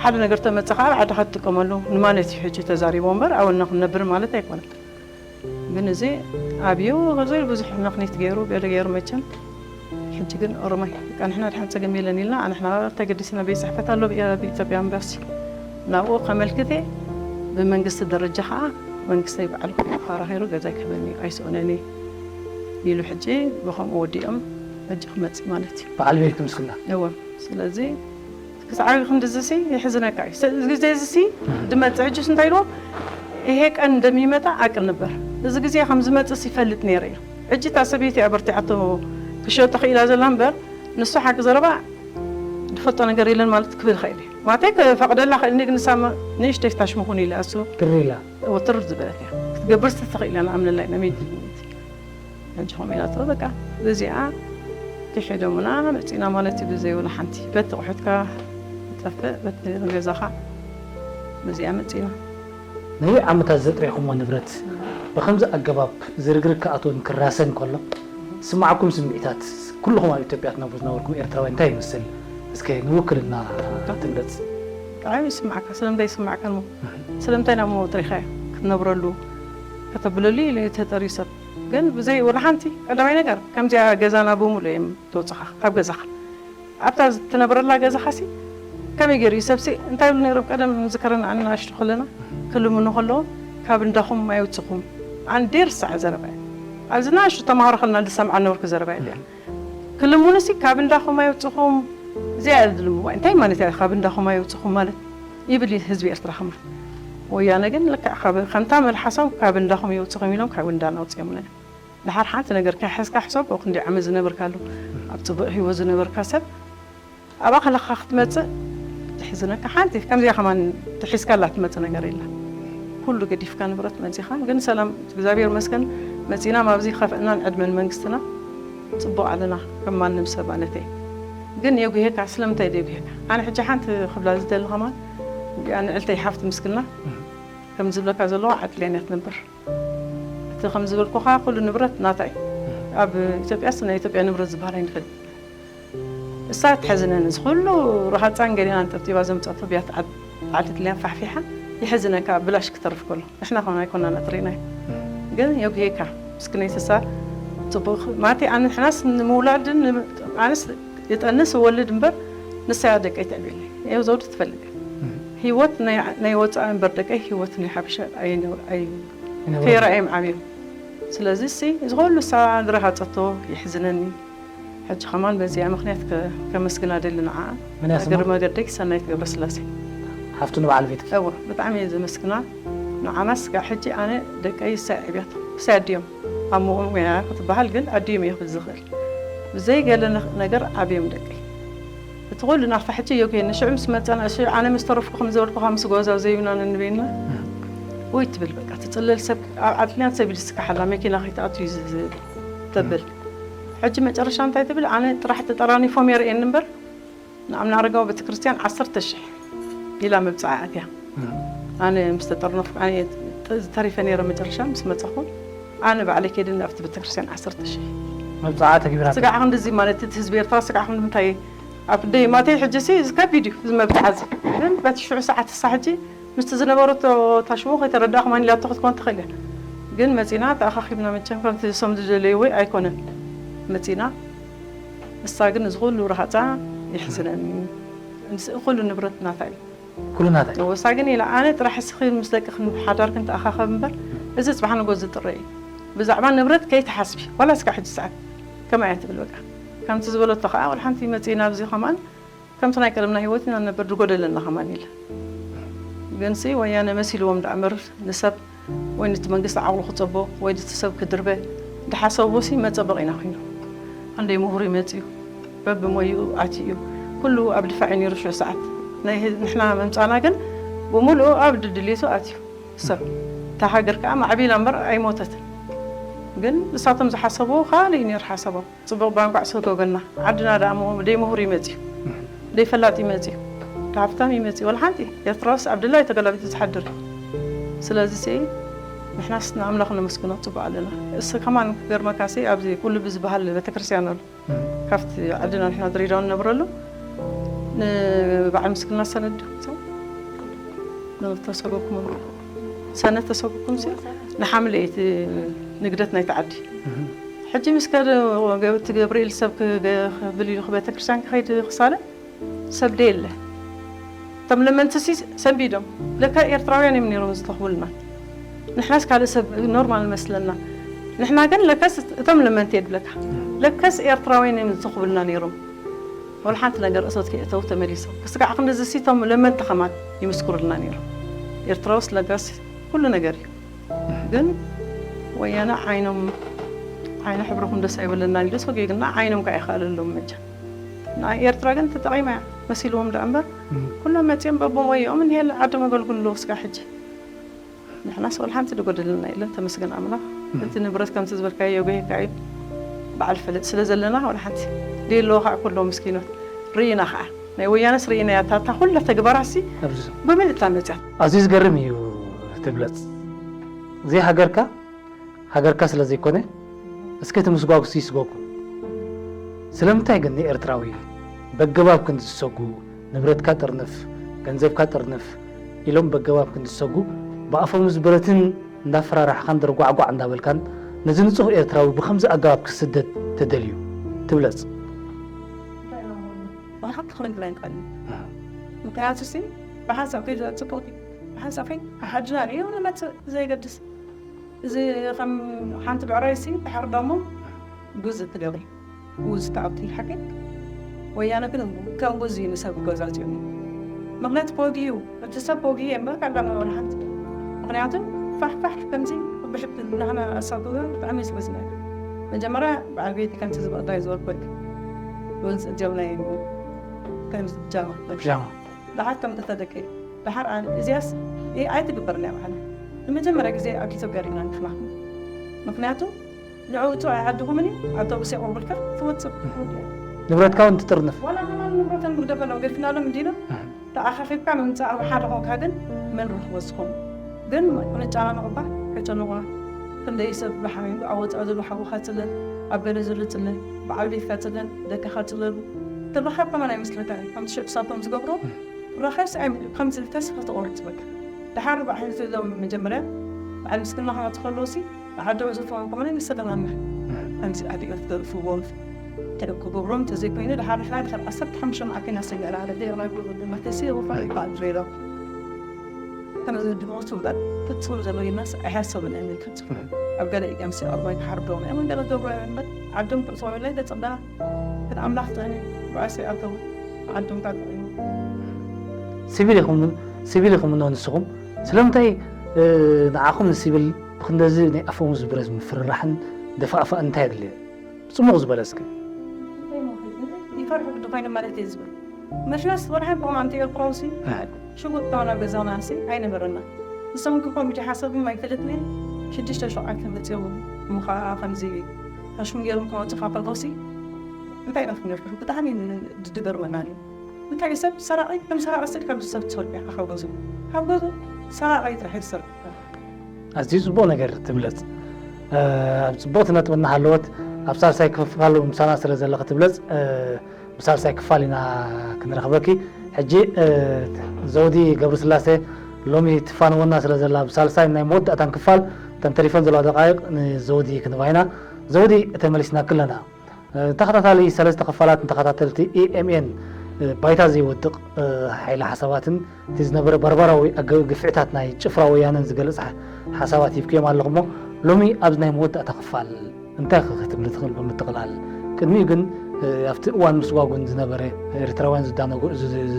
ሓደ ነገር ተመጽኻ ኣብ ዓድኻ ትጥቀመሉ ንማለት እዩ ሕጂ ተዛሪቦ እምበር፣ ኣብና ክንነብር ማለት ኣይኮነን። ግን እዚ ኣብዩ፣ እዚ ብዙሕ ምኽኒት ገይሩ፣ ገለ ገይሩ መቸም። ሕጂ ግን ኦሮማይ፣ በቃ ንሕና ደሓን ጸገም የለን" ኢልና፣ ንሕና ተገዲስና ቤት ጽሕፈት ኣሎ ኣብ ኢትዮጵያ ኤምባሲ። ናብኡ ከመልክት እየ። ብመንግስቲ ደረጃ ኸዓ መንግስተይ ባዕሉ ተኸራኺሩ ገዛ ይክበኒ እዩ፣ ኣይስእነን እዩ ኢሉ ሕጂ ብኸምኡ ወዲኦም ሕጂ ክመጽእ ማለት እዩ። በዓል ቤት ምስግና። እወ። ስለዚ ክሳዕ ክንድዚ ሲ ይሕዝነካ እዩ። ስ-፣ እዚ ግዜ እዚ ሲ ድመጽእ ሕጂ እንታይ ኢልዎ? "ይሄ ቀን እንደሚመጣ አውቅ ነበር። እዚ ግዜ ከም ዝመጽእ ሲ ይፈልጥ ነይረ እዩ። ሕጂ እታ ሰበይቲ እያ በርቲዓቶ ክሸጦ ክኢላ ዘላ እምበር ንሱ ሓቂ ዘረባ ዝፈልጦ ነገር የለን ማለት ክብል ይኽእል እዩ። ማለተይ ክፈቕደላ ክእል፣ ግን ንሳ ማ-፣ ንእሽተይ ፍታሽ ምኹን ኢለ እሱ ትር ኢላ። ወትር ዝበለት እያ። ክትገብር ሲ ትኽእል እያ፣ ንኣምነላ ኢና፣ ሜቢ ሕጂ ከምኡ ኢላቶ፣ በቃ በዚኣ ክሒዶምና መፂና ማለት እዩ። ብዘይብሉ ሓንቲ በቲ ኣቑሑትካ ትጠፍእ፣ በቲ ገዛኻ በዚኣ መፂና። ነዊሕ ዓመታት ዘጥሪኹሞ ንብረት ብኸምዚ ኣገባብ ዝርግርግ ክኣትወን ክራሰን ከሎ ዝስምዓኩም ስምዒታት፣ ኩልኹም ኣብ ኢትዮጵያ ትነብሩ ዝነበርኩም ኤርትራውያን እንታይ ይመስል? እስከ ንውክልና ትግለጽ። ብጣዕሚ ይስምዓካ። ስለምንታይ ይስምዓካ እሞ? ስለምንታይ ናሞ ጥሪኻዮ? ክትነብረሉ ከተብለሉ ኢለ ተጠርዩ ሰብ። ግን ብዘይ ወላ ሓንቲ ቀዳማይ ነገር ከምዚኣ ገዛና ብምሉእ እዮም ተወፅኻ ካብ ገዛኻ ኣብታ ትነብረላ ገዛኻ ሲ ከመይ ገይሩ እዩ ሰብሲ እንታይ ይብሉ ነይሮም ቀደም ዝከረና ኣንናሽቱ ከለና ክልምኑ ከለዎም ካብ እንዳኹም ኣይውፅኹም ኣንዴ ርሳዕ ዘረባ እዩ ኣብዚ ናሽቱ ተምሃሮ ከለና ዝሰምዓ ነበርኩ ዘረባ እዩ ክልምኑ ሲ ካብ እንዳኹም ኣይውፅኹም እዚኣ እያ ዝልምዋ እንታይ ማለት እያ ካብ እንዳኹም ኣይውፅኹም ማለት ይብል እዩ ህዝቢ ኤርትራ ከማ ወያነ ግን ልክዕ ከምታ መልሓሶም ካብ እንዳኹም ይውፅኹም ኢሎም ካብ እንዳና ውፅኦምና እዮም ድሓር ሓንቲ ነገር ከይሓዝካ ሕሰብ ኦ ክንደይ ዓመት ዝነበርካሉ ኣብ ፅቡቅ ሂወት ዝነበርካ ሰብ ኣብኣ ከለካ ክትመፅእ ትሕዝነካ ሓንቲ ከምዚኣ ከማን ትሒዝካላ ትመፅእ ነገር የላ ኩሉ ገዲፍካ ንብረት መፂኻ ግን ሰላም እግዚኣብሔር መስገን መፂና ማብዚ ከፍእናን ዕድመን መንግስትና ፅቡቅ ኣለና ከም ማንም ሰብ ኣነተ ግን የጉሄካ ስለምንታይ የጉሄካ ኣነ ሕጂ ሓንቲ ክብላ ዝደሊ ከማን ንዕልተይ ሓፍቲ ምስክልና ከም ዝብለካ ዘለዋ ዓድልያን እያ ትነብር እቲ ከም ዝበልኩኻ ኩሉ ንብረት ናታ እዩ ኣብ ኢትዮጵያ ስ ናይ ኢትዮጵያ ንብረት ዝበሃል ኣይንፈልጥ እሳ ትሕዝነን እዚ ኩሉ ረሃፃን ገሊናን ጠብጢባ ዘምፀቶ ብያት ዓዲ ጥልያን ፋሕፊሓ ይሕዝነካ ብላሽ ክተርፍ ከሎ ንሕና ከሆን ኣይኮናን ኣጥሪናዮ ግን የጉሄካ ምስክነይትሳ ፅቡቅ ማለተይ ኣነ ንሕናስ ንምውላድን ኣነስ ይጠንስ እወልድ እምበር ንሳያ ደቀይ ተዕብየለይ እዮ ዘውዲ ትፈልግ ህይወት ናይ ወፃኢ እምበር ደቀይ ህይወት ናይ ሓበሻ ኣይነብር ኣዩ ከይረኣዮም ዓብዮም ስለዚ ሲ እዚ ኩሉ እሳ ዝረሃፀቶ ይሕዝነኒ ሕጂ ከማን በዚኣ ምክንያት ከመስግና ደሊ ንዓ እግሪ መገደይ ሰናይት ገብረስላሴ ሓፍቱ ንበዓል ቤት እወ ብጣዕሚ እየ ዘመስግና ንዓና ስጋዕ ሕጂ ኣነ ደቀይ ሳይ ዕብያት ሳይ ኣዲዮም ኣብ ምቑም ክትበሃል ግን ኣዲዮም እየ ክብል ዝኽእል ብዘይ ገለ ነገር ዓብዮም ደቀይ እቲ ኩሉ ናብታ ሕጂ እዮ ከይኒ ሽዑ ምስ መፀና ሽዑ ኣነ ምስ ተረፍኩ ከም ዝበልኩኻ ምስ ጎዛው ዘይብና ነንበይና ወይ ትብል በቃ ትፅለል ሰብ ኣብ ዓድልያን ሰብ ኢልስካሓላ መኪና ከይትኣቱ እዩ ተብል ሕጂ መጨረሻ እንታይ ትብል ኣነ ጥራሕ ተጠራኒፎም የርእየኒ እምበር ንኣምና ኣረጋዊ ቤተክርስትያን ዓሰርተ ሽሕ ኢላ መብፅዓ ኣትያ ኣነ ምስ ተጠርነፍኩ ኣነ ተሪፈ ነይረ መጨረሻ ምስ መፀኹ ኣነ ባዕለይ ከይደ ኣብቲ ቤተክርስትያን ዓሰርተ ሽሕ መብፅዓ ተግቢራ ስጋዕ ክንድዚ ማለት እቲ ህዝቢ ኤርትራ ስጋዕ ክንዲ ምንታይ ኣብ ደይ ማተይ ሕጂ ሲ እዚ ከቢድ እዩ እዚ መብፅዓ እዚ ግን በቲ ሽዑ ሰዓት እሳ ሕጂ ምስቲ ዝነበረቶ ታሽሙ ከይተረዳእኹም ኣኒላቶ ክትኮን ትኽእል እያ ግን መፂና ተኣኻኺብና መቸም ከምቲ ሰም ዝደለይዎ ኣይኮነን መፂና እሳ ግን እዚ ኩሉ ረሃፃ ይሕዝነኒ ኩሉ ንብረት ናታ እዩ ኩሉ ናታ እዩ ወሳ ግን ኢላ ኣነ ጥራሕ ስኺ ምስ ደቂ ክንሓዳር ክንተኣኻኸብ እምበር እዚ ፅባሕ ንጎ ዝጥረ እዩ ብዛዕባ ንብረት ከይትሓስቢ ዋላ እስካ ሕጂ ሰዓት ከመይ እያ ትብል በቃ ከምቲ ዝበለቶ ከዓ ወላ ሓንቲ መፂና ኣብዚ ከማን ከምቲ ናይ ቀደምና ህይወት ኢና ንነበር ድጎደለና ከማን ኢለ ግን ሲ ወያነ መሲልዎም ደኣ እምበር ንሰብ ወይ ነቲ መንግስቲ ዓቕሉ ክጸቦ ወይ ነቲ ሰብ ክድርበ ድሓሰብዎ ሲ መጸበቒና ኮይኑ። ክንደይ ምሁር እዩ መጺኡ፣ በብሞይኡ ኣትዩ እዩ። ኩሉ ኣብ ድፋዕ እዩ ነይሩ ሽዑ ሰዓት። ናይ ህዝ- ንሕና ምምጻእና ግን ብምሉኡ ኣብ ድድልየቱ ኣትዩ ሰብ። እታ ሃገር ከኣ ማዕቢላ እምበር ኣይሞተትን። ግን ንሳቶም ዝሓሰብዎ ካልእ እዩ ነይሩ ሓሳቦም። ጽቡቕ ባ እንቋዕ ሰጎገና። ዓድና ደኣ እሞ ደይ ምሁር እዩ መጺኡ። ደይ ፈላጥ እዩ መጺኡ። ደይ ሃብታም እዩ መጺኡ። ወላ ሓንቲ ኤርትራውስ ኣብ ድላይ ተገላቢጡ ዝሓድር እዩ። ስለዚ ሲ ንሕናስ ንኣምላኽ ነመስግኖ ጽቡቕ ኣለና። እሱ ከማን ክገርመካ ሲ ኣብዚ ኩሉ ብዝበሃል ቤተክርስትያን ኣሎ። ካብቲ ዓድና ንሕና ድሬዳዋ ንነብረሉ ንበዓል ምስክርና ሰነድ ተሰጎኩም ሰነ ተሰጉኩም ሲ ንሓምለ እቲ ንግደት ናይቲ ዓዲ ሕጂ ምስ ከደ እቲ ገብርኤል ሰብ ክብል ኢሉ ቤተክርስትያን ክኸይድ ክሳለ ሰብ ደየለ እቶም ለመንቲ ሲ ሰንቢዶም ለካ ኤርትራውያን እዮም ነይሮም ዝተኽቡልና ንሕናስ ካልእ ሰብ ኖርማል መስለና ንሕና ግን ለካስ እቶም ለመንቲ የድብለካ ለካስ ኤርትራውያን እዮም ዝተኽቡልና ነይሮም ወላ ሓንቲ ነገር እሶት ከየእተው ተመሊሶም። ክስጋዕ ክንድዚ ሲ እቶም ለመንቲ ከማን ይምስክሩልና ነይሮም። ኤርትራውስ ለጋስ ኩሉ ነገር እዩ። ግን ወያነ ዓይኖም ዓይነ ሕብርኹም ደስ ኣይበለናን ኢሉ ሰጊግና ዓይኖም ከዓ ይኸኣለሎም መቸም። ንኣይ ኤርትራ ግን ተጠቒማ እያ መሲልዎም ደኣ እምበር ኩሎም መፂኦም በብሞይኦም እንሄ ዓዶም የገልግሉ ኣለዉ ስጋዕ ሕጂ። ንሕናስ ወላ ሓንቲ ዝጎደለና የለን ተመስገን ኣምላኽ። እቲ ንብረት ከምቲ ዝበልካዮ የጉሄካ እዩ በዓል ፈለጥ ስለ ዘለና ወላ ሓንቲ ደየለዎ ከዓ ኩሎም ምስኪኖት ርኢና ከዓ ናይ ወያነስ ርኢናያ እታ እታ ኩላ ተግባራሲ ኣብዚ ብምልእታ መፅያ። ኣዝዩ ዝገርም እዩ ትብለፅ። እዚ ሃገርካ ሃገርካ ስለ ዘይኮነ እስኪ እቲ ምስጓጉ እስኪ ይስጎጉ። ስለምንታይ ግን ንኤርትራዊ በገባብ ክንዲ ዝሰጉ ንብረትካ ጥርንፍ፣ ገንዘብካ ጥርንፍ ኢሎም በገባብ ክንዲ ዝሰጉ ብኣፎም ዝብረትን እንዳፈራራሕኻን ድርጓዕጓዕ እንዳበልካን ነዚ ንጹህ ኤርትራዊ ብኸምዚ ኣገባብ ክስደድ ተደልዩ? ትብለጽ። ብሓቂ ክንብል ኣይንኽእልን። ምክንያቱ ሲ ብሓንሳብ ከይዱ ጽቡቕ እዩ። ብሓንሳብ ከይ ሓድና እዩ ንመጽእ ዘይገድስ። እዚ ከም ሓንቲ ብዕራይ ሲ ድሓር ደሞ ጉዝ ትገብሪ። ጉዝ ትኣቱ ሓቂ። ወያነ ግን ከም ጉዝ እዩ ንሰብ ገዛእትኡ። ምክንያቱ ፖጊ እዩ። እቲ ሰብ ፖጊ እየ እምበር ካልእ ነገር ሓንቲ። ምክንያቱ ፋሕፋሕ ከምዚ ብሕብቲ ንሕና ኣሳብ ብጣዕሚ እዩ ዝሕዝነካ። መጀመርያ በዓል ቤቲ ከምቲ ዝበቕዳይ ዝበልኩ ወልፂ ጀብና እዩ ከምዚ ብጃማ ብጃማ ደሓር ከም ተተደቂ ደሓር ኣነ እዚያስ ይህ ኣይትግበርን እያ ባዕላ። ንመጀመርያ ግዜ ኣብ ኢትዮጵያ ርኢና ንሕና። ምክንያቱ ንዕኡ እቱ ኣይዓድኹምን እዩ ኣውቶቡስ የቆርብልካ ትወፅእ። ንብረትካ እውን ትጥርንፍ። ዋላ ከማን ንብረተን ምግደፈሎም ገድፍናሎም እንዲና ተኣኻኺብካ ምምፃእ ኣብ ሓደ ኮንካ ግን መን ረኽቦ ዝኸውን ግን ንጫና ንቕባ ከጨንቑና ክንደይ ሰብ ብሓሚሙ ኣብ ወፃኢ ዘሎ ሓውኻ ፅለን ኣብ ገለ ዘሎ ፅለን ብዓብዴትካ ፅለን ደቅኻ ፅለሉ ትረኻብ ከማን ኣይመስለካ እዩ ከምቲ ሸቅ ሳቶም ዝገብሮ ረኻብስ ኣይም- ከምዚ ተስፋ ተቆርፅ በቃ ድሓር ባዕሕልቲ ሎም መጀመርያ በዓል ምስክና ክመፅ ከለዎ ሲ ብዓዶም ዝፈውን ከማን ይሰለናና ከምዚ ኣዲኦም ትደርፍዎም ተደክብሮም ተዘይኮይኑ ድሓር ድሓር ድሓር ዓሰርተ ሓሙሽተ መዓልቲ ኢና ሰሚዕና ሓደ ደይቕና ጉሉ ድማ ተሲሩ ፋ ይበሃል ድሬዳዋ። ከመዚ ድሞቱ እምበር ፍጹም ዘሎ ይናስ ኣይሓሰብን ኣይምልከት። ኣብ ገለ እዮም ሲ ኣብ ማይ ክሓርዶም እዮም ገለ ገብሮ እዮም እምበር ዓዶም ክእትዎም የለ ገጽምዳ ግን ኣምላኽ ጥዕኒ ብኣሰይ ኣተው ዓዶም ታጥዕኒ። ሲቪል ኢኹም ሲቪል ኢኹም እኖ ንስኹም ስለምንታይ ንዓኹም ንሲቪል ብክንደዚ ናይ ኣፈሙዝ ብረት ምፍርራሕን ደፋእፋእ እንታይ ኣድልዮ? ብጽሙቕ ዝበለ እስኪ። ይፈርሑ ግዲ ኮይኖም ማለት እየ ዝብል። መሽመስ ወርሓን ኮማንቲ ኤርትራውሲ ሽጉጥ ካብ ናብ ገዛና ሲ ኣይነበረና። ንሶም ግን ኮሚቴ ሓሳቦም ኣይፈለጥንን ሽዱሽተ ሸውዓተ መፅኦም እሞ ከዓ ከምዚ ሓሽም ገይሮም ክመፁ ካብ ከለውሲ እንታይ ኢና ክንገብር ብጣዕሚ እዩ ዝገርመና እዩ። እንታይ ሰብ ሰራቒ ከም ሰራቒ ስል ከም ሰብ ትፈልጥ ኢኻ ካብ ገዝኡ ካብ ገዝኡ ሰራቒ ጥራሕ ይሰርቕ። ኣዝዩ ጽቡቕ ነገር ትብለጽ ኣብ ጽቡቕቲ ነጥቢ እናሃለወት ኣብ ሳልሳይ ክፋል ምሳና ስለ ዘለኺ ትብለጽ ብሳልሳይ ክፋል ኢና ክንረኽበኪ ሕጂ ዘውዲ ገብረስላሴ ሎሚ ትፋንወና ስለ ዘላ ብሳልሳይ ናይ መወዳእታን ክፋል እተን ተሪፈን ዘለዋ ደቃይቕ ንዘውዲ ክንባ ኢና ዘውዲ ተመሊስናኪ ኣለና ተኸታታሊ ሰለስተ ክፋላት ንተኸታተልቲ EMN ባይታ ዘይወድቕ ሓይሊ ሓሳባትን እቲ ዝነበረ ባርባራዊ ግፍዕታት ናይ ጭፍራ ወያነን ዝገልጽ ሓሳባት ሂብክዮም ኣለኹሞ ሎሚ ኣብዚ ናይ መወዳእታ ክፋል እንታይ ክትብል ትኽእል ብምጥቕላል ቅድሚኡ ግን ኣብቲ እዋን ምስጓጉን ዝነበረ ኤርትራውያን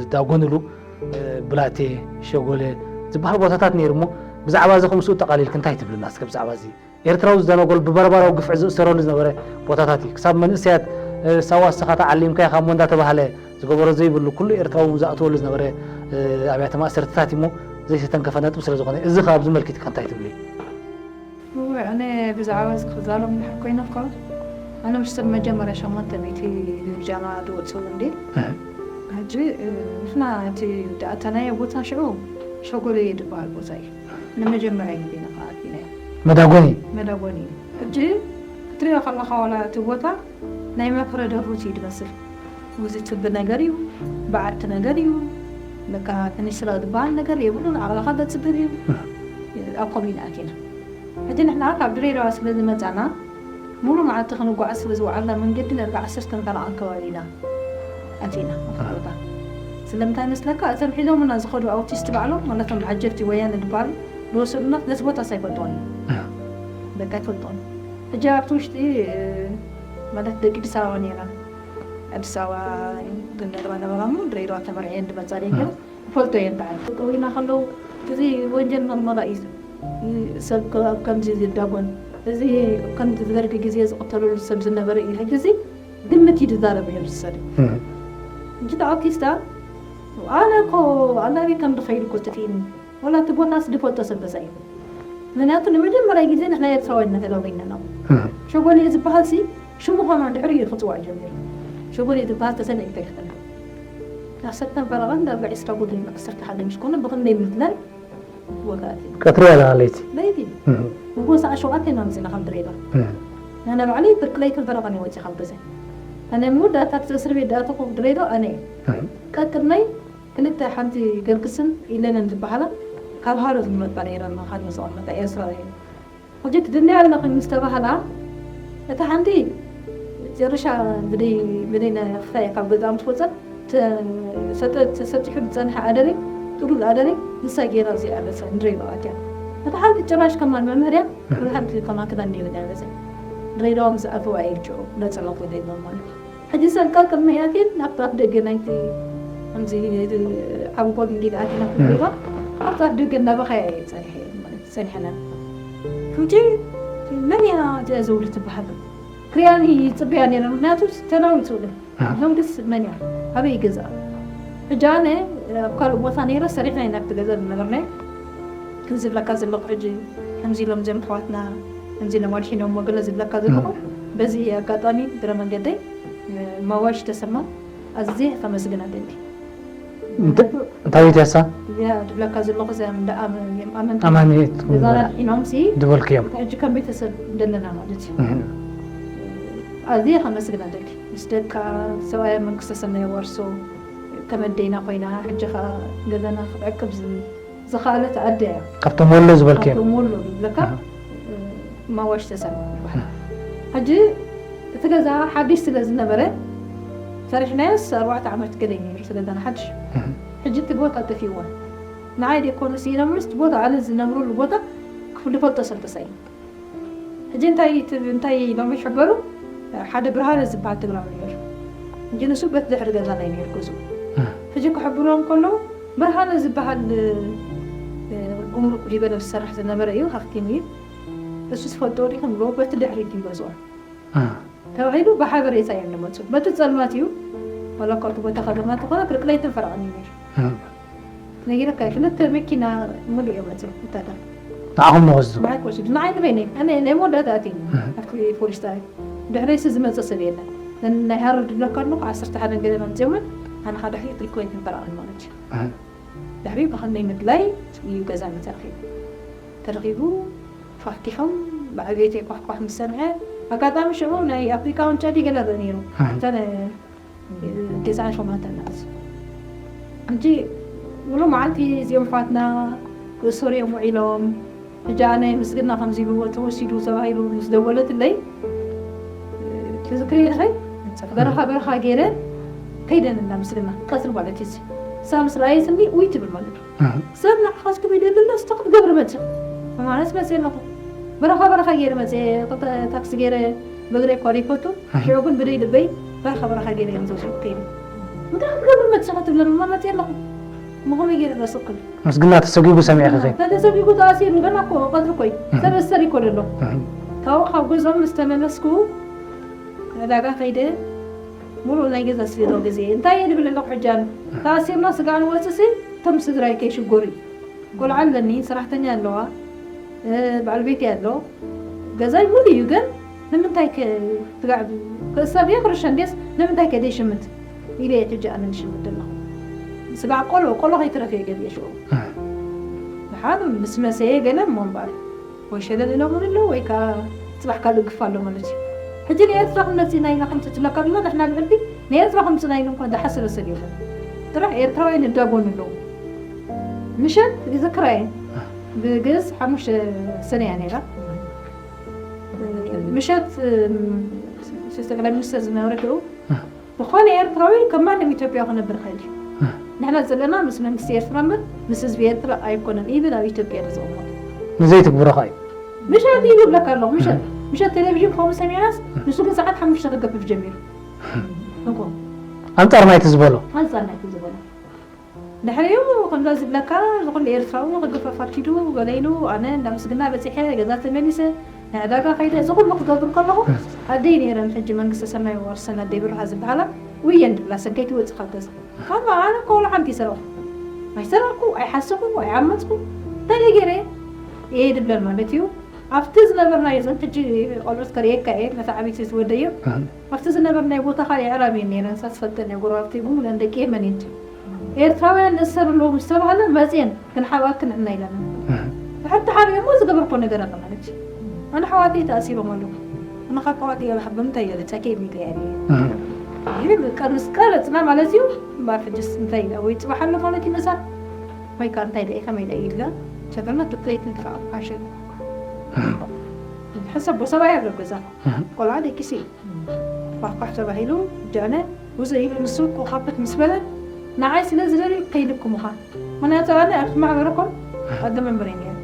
ዝዳጎንሉ ብላቴ ሸጎለ ዝበሃል ቦታታት ነይሩ እሞ ብዛዕባ እዚ ከምስኡ ጠቓሊልክ እንታይ ትብልና እስከ ብዛዕባ እዚ ኤርትራዊ ዝደነጎል ብበርባራዊ ግፍዒ ዝእሰረሉ ዝነበረ ቦታታት እዩ። ክሳብ መንእሰያት ሳዋ እስኻ ተዓሊምካ ኢኻ እሞ እንዳተባህለ ዝገበሮ ዘይብሉ ኩሉ ኤርትራዊ ዝኣትወሉ ዝነበረ ኣብያተ ማእሰርትታት እሞ ዘይተተንከፈ ነጥቢ ስለ ዝኾነ እዚ ከ ኣብዚ መልኪትካ እንታይ ትብሊ? እወ ኣነ ብዛዕባ እዚ ክዛረብ እንድሕር ኮይነ እኮ ኣነ ምስቶም መጀመርያ ሸሞንተ ሚእቲ ንብጃማ ዝወፅኡ እንዲ ሕጂ ንሕና እቲ ዝኣተናዮ ቦታ ሽዑ ሸጎለየ ዝበሃል ቦታ እዩ። ንመጀመርያ ግዜ ኢና ከዓ ኣቲናዮ። መዳጎኒ መዳጎኒ እዩ። ሕጂ ክትሪኦ ከለኻ ዋላ እቲ ቦታ ናይ መፍረ ደርሁት እዩ ዝመስል። ውዝትቢ ነገር እዩ፣ በዓቲ ነገር እዩ። በቃ ከኒስራ ዝበሃል ነገር የብሉን። ዓቕልኻ ዘፅብብ እዩ። ኣብ ከምኡ ኢና ኣቲና። ሕጂ ንሕና ካብ ድሬዳዋ ስለ ዝመፃና ሙሉ መዓልቲ ክንጓዓዝ ስለ ዝወዓልና መንገዲ ነርጋ ዓሰርተ ፈረቓ ኣከባቢ ኢና ኣቲና ኣብቲ ቦታ። ስለምንታይ መስለካ እቶም ሒዞምና ዝኸዱ ኣውቲስት ባዕሎም ማለቶም ዓጀብቲ ወያነ ዝበሃሉ ዝወሰዱና ነቲ ቦታስ ኣይፈልጥዎን እዩ። በቃ ኣይፈልጥዎን። ሕጂ ኣብቲ ውሽጢ ማለት ደቂ ኣዲስ ኣበባ ነይረን። ኣዲስ ኣበባ ዝነብራ ነበራ እሞ ድሬዳዋ ተመርዕየን ዝመፃ ደይገ ይፈልጦ እየን በዓል ጠጠው ኢልና ከለዉ እዚ ወንጀል መርመራ እዩ። ሰብ ኣብ ከምዚ ዝዳጎን እዚ ከምዚ ዝበርግ ግዜ ዝቕተለሉ ሰብ ዝነበረ እዩ። ሕጂ እዚ ግምት እዩ ዝዛረብ እዩ ዝሰድ እንጂ ኣውቲስታ ኣነ እኮ ኣናበይ ከም ዝኸይድ እኮ ጥፊእኒ። ወላ እቲ ቦታስ ዝፈልጦ ሰብ በዛ እዩ። ምክንያቱ ንመጀመርያ ግዜ ንሕና ኤርትራውያን ኢና ተላዊና ነው። ሸጎሌ ዝበሃል ሲ ሽሙ ኸማ ድሕሪ እዩ ክፅዋዕ ጀሚሩ። ሸጎሌ ዝበሃል ተሰሚዕካ ይኽእል። ናብ ሰብተን ፈረቓ እንዳ ዕስራ ጉድል ዓሰርተ ሓደ ምስ ኮነ ብኽንደይ ምትላል ወጋእቲ። ቀትሪ ዋላ ለይቲ? ለይቲ። ንጎ ሰዓት ሸውዓተ ኢና መፂና ካብ ድሬዳዋ። ኣነ ባዕለይ ብርቂ ለይትን ፈረቓን እየ ወፂእ ካብ ገዛይ። ኣነ መወዳእታ እቲ እስር ቤት ዝኣተኹ ድሬዳዋ ኣነ እየ። ቀቅድመይ ክልተ ሓንቲ ገርግስን ኢለንን ዝበሃላ ካብ ሃሮ ዝመጣ ነይረን መኻድን ዝቐመጣ ኤርትራውያን እየን። ሕጂ ትድነያ ኣለኺ ምስ ተባህላ፣ እታ ሓንቲ ጨርሻ ብደይ ብደይ ናይ ክፋይ ካብ ገዛ ምስ ወፀት ተሰጢሑ ዝፀንሐ ኣደሪ ጥሉል ኣደሪ ንሳ ገይራ እዚኣ ለሰ ንድሬዳዋ ኣትያ። እታ ሓንቲ ጭራሽ ከማን መምህር እያ። እታ ሓንቲ ከማን ክዳን የብላ ለሰ ድሬዳዋ ምስ ኣተዋ እየ ጭዑ ነፀላ ኮይነ ማለት። ሕጂ ሰልቃ ቅድሚ ያቴን ናብታ ኣፍ ደገ ናይቲ ከምዚ ዓንኮል እንዲል ኣቲና ክብባ ኣብታ ኣፍ ደገ እናበኻያ እየ ፀኒሐ ማለት ፀኒሐና። ሕጂ መን እያ እዚኣ ዘውሊ ትበሃል? ክሪያኒ ይፅበያ ነይረ፣ ምክንያቱ ተናዊት ውልን። እዞም ግስ መን እያ? ኣበይ ገዛ? ሕጂ ኣነ ኣብ ካልእ ቦታ ነይረ፣ ሰሪሕና ኢና ኣብቲ ገዛ ዝነበርናዮ። ግን ዝብለካ ዘለኹ ሕጂ ከምዚ ኢሎም እዚኦም ኣሕዋትና፣ ከምዚ ኢሎም ኣድሒኖም ወገለ ዝብለካ ዘለኹ፣ በዚ ኣጋጣሚ እግረ መንገደይ፣ እ፣ ማዋሽ ተሰማ ኣዝየ ከመስግና ደሊ። እንተ-፣ እንታይ ቤት ያሳ? እዚኣ ዝብለካ ዘለኹ እዚኣ እንዳ ኣመ-፣ እዮም ኣመንቲ። ኣማኒት ገዛና ኣድሒኖም ሲ፣ ዝበልክዮም። ሕጂ ከም ቤተሰብ እንደለና ማለት እዩ። እህ። ኣዝየ ከመስግና ደሊ። ምስ ደቃ፣ ሰብኣያ መንግስተ ሰማይ የዋርሶ፣ ከም ኣደይና ኮይና፣ ሕጂ ኸኣ ገዛና ክትዕቅብ ዝ-፣ ዝኸኣለት ኣደ እያ። ካብቶም ወሎ ዝበልክዮም? ካብቶም ወሎ ዝብለካ፣ ኣሃ። ማዋሽ ተሰማ ይበሃል። ኣሃ። ሕጂ እቲ ገዛ ሓድሽ ስለ ዝነበረ፣ ሰሪሕናዮስ ኣርባዕተ ዓመት ገለ እዩ ነይሩ፣ እቲ ገዛና ሓድሽ። ኣሃ። ሕጂ እቲ ቦታ ጠፊእዎ። ንዓይ ደይኮነ ስኢኖምስ፣ እቲ ቦታ ኣነ ዝነብረሉ ቦታ ክፍ-፣ ዝፈልጦ ሰብ ተሳኢኑ። ሕጂ እንታይ ት-፣ እንታይ ኢሎም ይሕበሩ? ሓደ ብርሃነ ዝበሃል ትግራዊ ነይሩ። ሕጂ ንሱ በት ድሕሪ ገዛና እዩ ነይሩ ገዝኡ። እ። ሕጂ ክሕብርዎም ከለዉ፣ ብርሃነ ዝበሃል፣ እ፣ ጉምሩክ ሊበኖስ ዝሰርሕ ዝነበረ እዩ፣ ሃፍቲም እዩ። እሱ ዝፈልጦ ዲኹም ብሎ በቲ ድሕሪት እዩ ገዝኦም። እ። ተባሂሉ ብሓበሬታ እዮም ዝመፁ። በቲ ፀልማት እዩ፣ ዋላ እኳ እቲ ቦታ ኸለማ እንተኾነ፣ ፍርቂ ለይትን ፈረቓን እዩ ነይሩ። እ። ነጊረካ፣ ክልተ መኪና ሙሉእ እዮም መፅዮም፣ ወታደር። ንዓኹም ንወስዱ? ንዓይ ክወስዱ፣ ንዓይ ንበይነይ፣ ኣነ ናይ መወዳእታ ኣትየ እህ። ኣብቲ ፖሊስ ጣብያ። ድሕረይሲ ዝመፀ ሰብ የለን። ነን ናይ ሃረር ድብለካ ኣለኹ፣ ዓሰርተ ሓደ ገለ መምፅዮምን፣ ኣነ ኸዓ ድሕሪ ክልተ ለይትን ፈረቓን ማለት እዩ። እህ። ድሕሪ ብኸመይ ምድላይ እዩ ገዛ ተረኺቡ። ተረኺቡ፣ ፋሕኪሖም፣ ብዕቤተይ ኳሕኳሕ ምስ ሰምዐ፣ ኣጋጣሚ ሽዑ ናይ ኣፍሪቃ ዋንጫ ድዩ ገለ ይረአ ነይሩ። እህ። እተን ተስዓን ሸሞንተን ናት። ሕጂ ሙሉ መዓልቲ እዚኦም ኣሕዋትና ክእሰሩ እዮም ውዒሎም። ሕጂ ኣነ ምስግና ከምዚ ኢልዎ ተወሲዱ ተባሂሉ ምስ ደወለትለይ፣ ትዝክሪ ኢልኸ? በረኻ በረኻ ገይረ ከይደን እንዳ ምስግና ቀትሪ ማለት እዩ። እሳ ምስ ረኣየትኒ ውይ ትብል ማለት እዩ። ኣህ። ሰብ ንዓኻ እስኪ በይደሊ ኣሎ፣ እስቲ ክትገብሪ መጽእ። ማለት መጽእ ኣለኹ። በረኻ በረኻ ገይረ መጽእ፣ ቅጠ-፣ ታክሲ ገይረ ብእግረይ እኳ ዘይፈቱ፣ ኣህ። ሽዑ ግን ብደይ ልበይ በረኻ በረኻ ገይረ እዮም ዘውፅኡ ከይዱ። እንታይ ክትገብሪ መጽእ ክትብለኒ፣ እማ መጽእ ኣለኹ። እሞ ከመይ ገይረ ረስእክል? ምስግና ተሰጒጉ ሰሚዕኺ ኸይ? ተተሰጒጉ ተኣሲሩ፣ ገና እኮ ቀትሪ እኮ እዩ። ኣህ። ሰብ እሰር እኮ ደሎ። ኣህ። ካብኡ ካብ ገዝኦም ምስ ተመለስኩ፣ ዕዳጋ ከይደ፣ ሙሉእ ናይ ገዛ ስለ ግዜ። እንታይ እየ ዝብል ኣለኹ ሕጂ ኣነ? ተኣሲርና ስጋዕ ንወፅእ ሲ፣ እቶም ስድራይ ከይሽገሩ እዩ። ቆልዓ ኣለኒ፣ ሰራሕተኛ ኣለዋ፣ እ፣ በዓል ቤት ኣሎ። ገዛይ ሙሉ እዩ፣ ግን ንምንታይ ከ-፣ ስጋዕ ክእሰር ድየ ክርሸን ድየስ፣ ንምንታይ ከ ዘይሽምት? ኢለ እየ ሕጂ ኣነ ዝሽምት ዘለኹ። ስጋዕ ቆሎ፣ ቆሎ ከይትረፍ እየ ገሊአ ሽዑ። ኣህ። ደሓር ምስ መሰየ ገለ እሞ እምበኣር። ወይ ሸለል ኢሎምን ኣለዉ ወይ ከኣ ጽባሕ ካልእ ግፋ ኣሎ ማለት እዩ። ሕጂ ንኤርትራ ክንመጽእ ኢና ኢልና ከምቲ ትብለካ ድማ ንሕና ብዕልቢ ንኤርትራ ከምጽእና ኢሉ እንኳን ዝሓሰበ ሰብ የለን። ጥራሕ ኤርትራውያን ይዳጎኑ ኣለዉ። ምሸት ይዝክራ እየ። ብግእዝ ሓሙሽተ ሰነ እያ ነይራ። ምሸት፣ እም፣ ጠቅላይ ሚኒስተር ዝነበረ ሽዑ ዝኾነ ኤርትራዊ ከም ማንም ኢትዮጵያ ክነብር ይኽእል እዩ። እህ። ንሕና ዘለና ምስ መንግስቲ ኤርትራ እምበር ምስ ህዝቢ ኤርትራ ኣይኮነን። ኢብን ኣብ ኢትዮጵያ እዩ ዝቕመጥ። ንዘይትግብሮ ኸኣ እዩ። ምሸት እዩ ይብለካ ኣለኹ፣ ምሸት። እህ። ምሸት ቴሌቪዥን ከምኡ ሰሚዕናስ፣ እህ። ንሱ ግን ሰዓት ሓሙሽተ ክገፍፍ ጀሚሩ። እህ። እኮ። ኣንጻር ናይቲ ዝበሎ። ኣንጻር ናይቲ ዝበሎ። ድሕሪኡ ከምዛ ዝብለካ፣ ዝኹሉ ኤርትራዊ ክግፈፍ ኣኪዱ፣ ገለ ኢሉ፣ ኣነ እንዳ ምስግና በጺሐ፣ ገዛ ተመሊሰ፣ ናይ ዕዳጋ ከይደ፣ እዚ ኩሉ ክገብር ከለኹ፣ ኣደይ ነይረን፣ ሕጂ መንግስተ ሰማይ ወርሰን ኣደይ ብርሃ ዝበሃላ፣ ውየን ድብላ፣ ሰንከይቲ ወጺ ካብ ገዛ። ካብ ኣነ እኮ ወላ ሓንቲ ይሰረቕኩ። ኣይሰረቕኩ፣ ኣይሓሰኹ፣ ኣይዓመጽኩ። እንታይ ገይረ? እየ ድብለን ማለት እዩ። ኣብቲ ዝነበርናዮ፣ እዘን ሕጂ ቆልዑት ከርእየካ እየ፣ ነታ ዓበይቲ ዝወደዮ። ኣሃ። ኣብቲ ዝነበርናዮ ቦታ ኻልእ ኣዕራብ እየን ነይረን፣ ንሳ ትፈልጠን እያ፣ ጎረባብተይ ብምሉአን ደቂ የመን እየን። ኤርትራውያን ንእሰር ኣለዉ ምስ ተባህለ መጽየን ክንሓብኣክን እና ኢለና። ኣሃ። ድሕሪ ተሓቢኦሞ ዝገበርኮ ነገር ኣሎ ማለት እዩ። ኣነ ኣሕዋተይ ተኣሲሮም ኣለዉ። ኣነ ካብ ኣሕዋተይ ኣብ ብምንታይ ገለ ጸኬ ሚድያ እየ። ኣሃ። ይህ ቀርስ ቀረጽና ማለት እዩ። እምበኣር ሕጅስ እንታይ ኢለ ወይ ጽባሕ ኣሎ ማለት እዩ መሳር። ወይ ከኣ እንታይ ደኣ ከመይ ደኣ ኢልና ሸፈና ትትለይት ንድፋዕ ሓሸ። ሕሰቦ ሰብኣይ ኣሎ ኣብ ገዛ፣ ቆልዓ ደቂሱ እዩ። ኳሕኳሕ ተባሂሉ ጃነ ውፀ ኢሉ ንሱ ኮኻፍት ምስ በለ ንዓይ ስለ ዝደልዩ ከይድኩም ኢኻ። ምክንያቱ ኣነ ኣብቲ ማሕበረኮም ቀደም መንበረኛ እየ።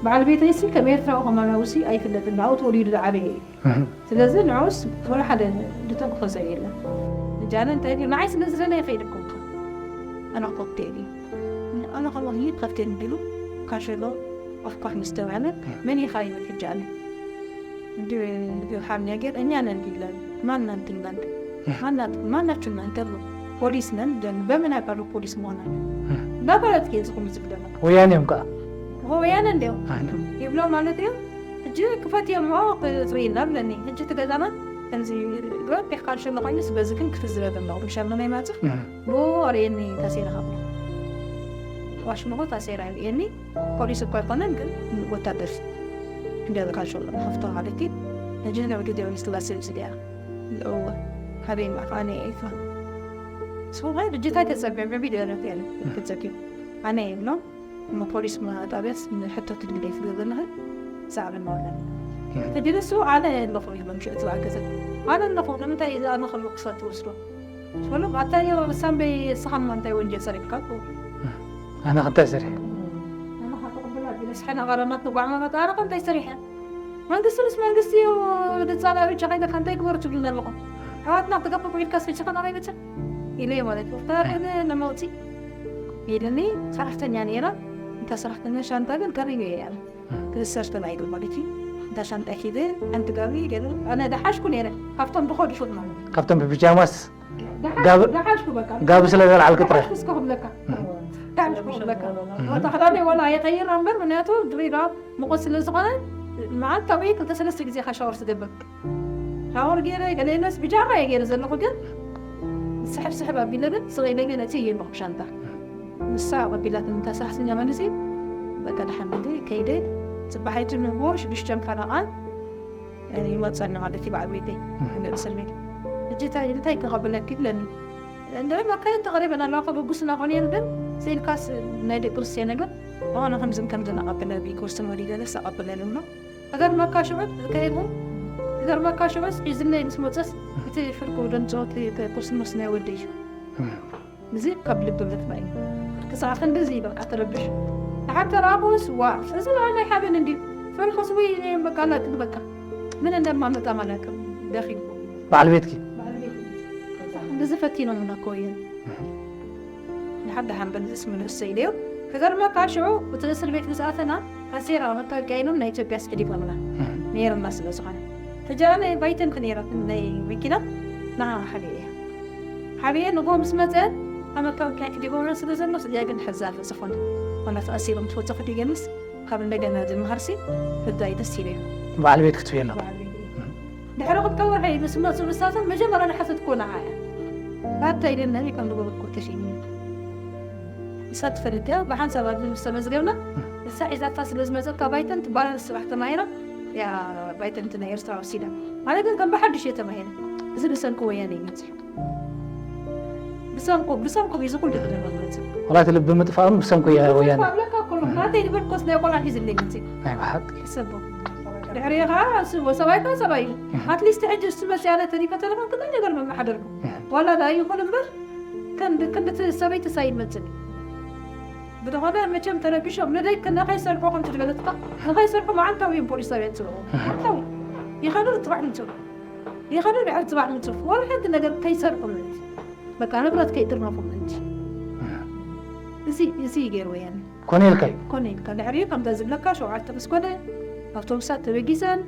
በዓል ቤተይሲ ከም ኤርትራዊ ከማናውሲ ኣይፍለጥን፣ ኣብኡ ተወሊዱ ዝዓበየ እዩ። ስለዚ ንዑስ ወላ ሓደ ድተንክፎ ሰብ የለን። ጃነ እንታይ ኢሉ ንዓይ ስለ ዝደለየ ከይድኩም ኢኻ። ኣነ ኮፍቴ እዩ። ኣነ ከማን ይከፍቴ እንዲሉ ካሸሎ ኣፍኳሕ ምስ ተባለ መን ኢኻ ይብል ሕጂ ኣነ። እንዲ ሓም ነገር እኛ ነን ይላል። ማን ናንተ እናንተ? ማን ናት-፣ ማን ናችሁ እናንተ ብሎ። ፖሊስ ነን ደን በምን ያውቃሉ ፖሊስ መሆናል? በፈረት ጌዝ ኹም ዝብለና። ወያኔ እዮም ከዓ። ወያነ እንዲያው ኣይነ። ይብሎ ማለት እዩ። ሕጂ ክፈት እዮም ሞ ክጽሪ ይላል ለኒ። ሕጂ ትገዛና እንዚ ግረብ ቢሕካል ሽሎ ኮይንስ በዚ ግን ክትዝረብ ኣለኹ። ምሻሎ ናይ ማጽፍ እህ። ብኡ ኣርእየኒ ታሴራ ካብ። ዋሽንጎ ታሴራ ኣርእየኒ። ፖሊስ እኮ ኣይኮነን ግን ወታደር። እንደ ካል ሽሎ ከፍቶ ማለት እዩ። ሕጂ ነው ግዜ ወይስ ክላስ ስልስ ዲያ? እወ። ሃበይ ማዕኻ ኣነ እየ ኢልካ። ስሙማይ ድጅታይ ተጸቢዖም ቢድዮ ነው ያለ። ተጸቢዖም። ኣነ እየ ብሎ። እሞ ፖሊስ ማ-፣ ጣብያስ ንሕቶ ትድግደይ ትብል ዘለኻ? ዛዕባ እናወራን። እህ። ሕጂ ንሱ ኣነ ኣለኹ ኢሉ ምሸት ዝኣገዘ። ኣነ ኣለኹ፣ ንምንታይ እዛ ኣነ ከለኹ ክሳብ ትወስዶ? ትብሎም፣ ኣታ እዮ ሳምበይ፣ ንስኻ እሞ እንታይ ወንጀል ሰሪሕካ? ኣነ ከ እንታይ ሰሪሐ? ኣነ ከ ተቐብላ ቢለስ ሕና ቐረማት ንጓዕማማት፣ ኣነ ከ እንታይ ሰሪሐ? መንግስቲ ምስ መንግስቲ እዩ ዝጻረር፣ ብቻ ከይደ ከ እንታይ ግበሩ ትብሉና ኣለኹም? ኣሕዋትና ክትገፍፉ ኢልካ ስልችኻ ናበይ ብቻ? ኢለ ማለት እዩ። ፍታሕ ነመውፂ ኢልኒ፣ ሰራሕተኛ ነይራ። እንተ ሰራሕተኛ ሻንጣ ግን ቀሪበ እየ ያለ። ክዝሰር ተባሂሉ ማለት እዩ። እንተ ሻንጣ ሒዘ፣ ሓንቲ ጋቢ ገለ፣ ኣነ ደሓሽኩ ነይረ። ካብቶም ብኸዱ ሹቕ ማለት እዩ። ካብቶም ብቢጃማስ ደሓሽ-፣ ጋብ-፣ ደሓሽኩ በቃ። ጋቢ ስለ ዘልዓልክ ጥራሕ። ደሓሽኩ እስከ ክብለካ። ደሓሽኩ ክብለካ። ወታ ክዳነይ ወላ የቀይር እምበር፣ ምክንያቱ ድሬዳዋ ሙቐት ስለ ዝኾነ፣ መዓልታዊ ክልተ ሰለስተ ግዜ ኢኻ ሻወር ትገብር። ሻወር ገይረ፣ ገለ ኢለስ ብጃማ እየ ገይረ ዘለኹ፣ ግን ስሕብ ስሕብ ኣቢለ ግን ስቕ ኢለ ግን እቲ እየ ኣለኹ ሻንጣ። ንሳ ኣቢላትኒ፣ እታ ሰራሕተኛ ማለት እዩ። በቃ፣ ደሓን ኢለ ከይደ፣ ጽባሒቲ ንግሆ ሽዱሽተን ፈረቓን ይመጸኒ ማለት እዩ በዓል ቤተይ፣ እህ። ንርእሲ ቤት። ሕጂ እንታይ፣ እንታይ ክቐብለኪ ይብለኒ። እንደውም ኣካይድ ተቐሪበን ኣለዋ፣ ከበጉስና ኮነ ግን ስኢልካስ ናይ ደቂ ኣንስትዮ ነገር፣ ዝኾነ ከምዝን ከምዝን ኣቐብለ፣ ብኩርስን ወዲገለስ ኣቐብለን እብሎ። ክገርመካ ሽዑ ከይቡ፣ ክገርመካ ሽዑስ ሒዝለይ ምስ መጸስ፣ እቲ ፍርቁ ደንጾ፣ እቲ ቁርሲ መስናይ ወደይ እዩ። እም። እዚ ካብ ልቢ ምጥፋእ እዩ። ክሳዕ ክንድዚ በቃ ተረብሽ። ንሓንቲ ተራቦስ፣ ዋ፣ እዚ በዓል ናይ ሓበን እንድዩ። ፈሪኹስ ወይ በቃ ኣላቅም በቃ። ምን እንደማመጣ ማላቅም። ደኺም። በዓል ቤትኪ? በዓል ቤት። እንደዚ ፈቲኖምና እኮ እዮም። ንሓደ ሓንበል ዝስምኑ እሰይ ኢለዮ። ክገርመካ ሽዑ እቲ እስር ቤት ምስ ኣተና ኣሴራ መታወቂያ ኢሎም ናይ ኢትዮጵያ ኣስዕዲፎምና። እህ። ነይሮምና ስለ ዝኾነ። ሕጂ ኣነ ባይተንቲ ነይራትኒ ናይ መኪና ንዓ ሓብየ እያ። ሓብየ ንጎ ምስ መጸ ኣብ መታወቂያ ክዲቦምና ስለ ዘሎ እዚኣ ግን ሕዛ ተጽፎን። ኮነ ተኣሲሮም ትወጽእ ክዲገምስ ካብ እንደገና ዝምሃርሲ ህዳይ ደስ ኢለዮ። በዓል ቤት ክትብየ ኣለዎ። በዓል ቤት። እህ። ድሕሪ ክልተ ወርሒ ምስ መጹ ንሳቶም መጀመርያ ዝሓተትክዎ ንዓ እያ። ባታ ኢለን ነቢ ከም ዝገበርኩ ተሽይኒ። ንሳ ትፈልጥ እያ፣ ብሓንሳብ ኣብዚ ምስ ተመዝገብና፣ ንሳ ሒዛታ ስለ ዝመጸት ካብ ባይተን ትባላል ስራሕ ተማሂራ፣ እያ ባይተን እቲ ናይ ኤርትራ ወሲዳ። ኣነ ግን ከም ብሓድሽ እየ ተማሂረ። እዚ ብሰንኪ ወያነ እዩ መጺኡ። ብሰንኮ፣ ብሰንኮ እዩ እዚ ኩሉ ነገር መጺኡ። ዋላ እቲ ልቢ ምጥፋእም ብሰንኮ እያ ወያነ። ኣብለካ ኩሉ፣ ናተይ ዝበልኮስ ናይ ቆልዓ ሒዝለይ መጺኡ። ናይ ብሓቂ። ይሰቦ። ድሕሪ ኸዓ ስቦ፣ ሰብኣይ ከ ሰብኣይ እዩ። እህ። ኣትሊስት ሕጂ እሱ መጽእ ያለ ተሪፈ ተለፎን ክልተ ነገር መመሓደርኩ። እህ። ዋላ ዳ ይኹን እምበር፣ ክንድ-፣ ክንድቲ ሰበይቲ ሳይመጽእ። ብዝኾነ መቸም ተረቢሾም፣ ንደይ ክነ ከይሰርሑ ከም ትድበለትካ፣ ንኸይሰርሑ መዓልታዊ እዮም ፖሊስ ጣብያ ዝጽውዑ። እህ። መዓልታዊ። ይኸዱ ጽባሕ ምጽኡ። ይኸዱ ድሕሪ ጽባሕ ምጽኡ። ዋላ ሓንቲ ነገር ከይሰርሑ ምእንቲ። በቃ ንብረት ከይጥርነፉ ምእንቲ። እህ። እዚ፣ እዚ ይገይርዎ እየን። ኮነ ኢልካ እዩ? ኮነ ኢልካ። ድሕሪኡ ከምዛ ዝብለካ ሸውዓተ ምስ ኮነ፣ ኣውቶቡሳት ተበጊሰን፣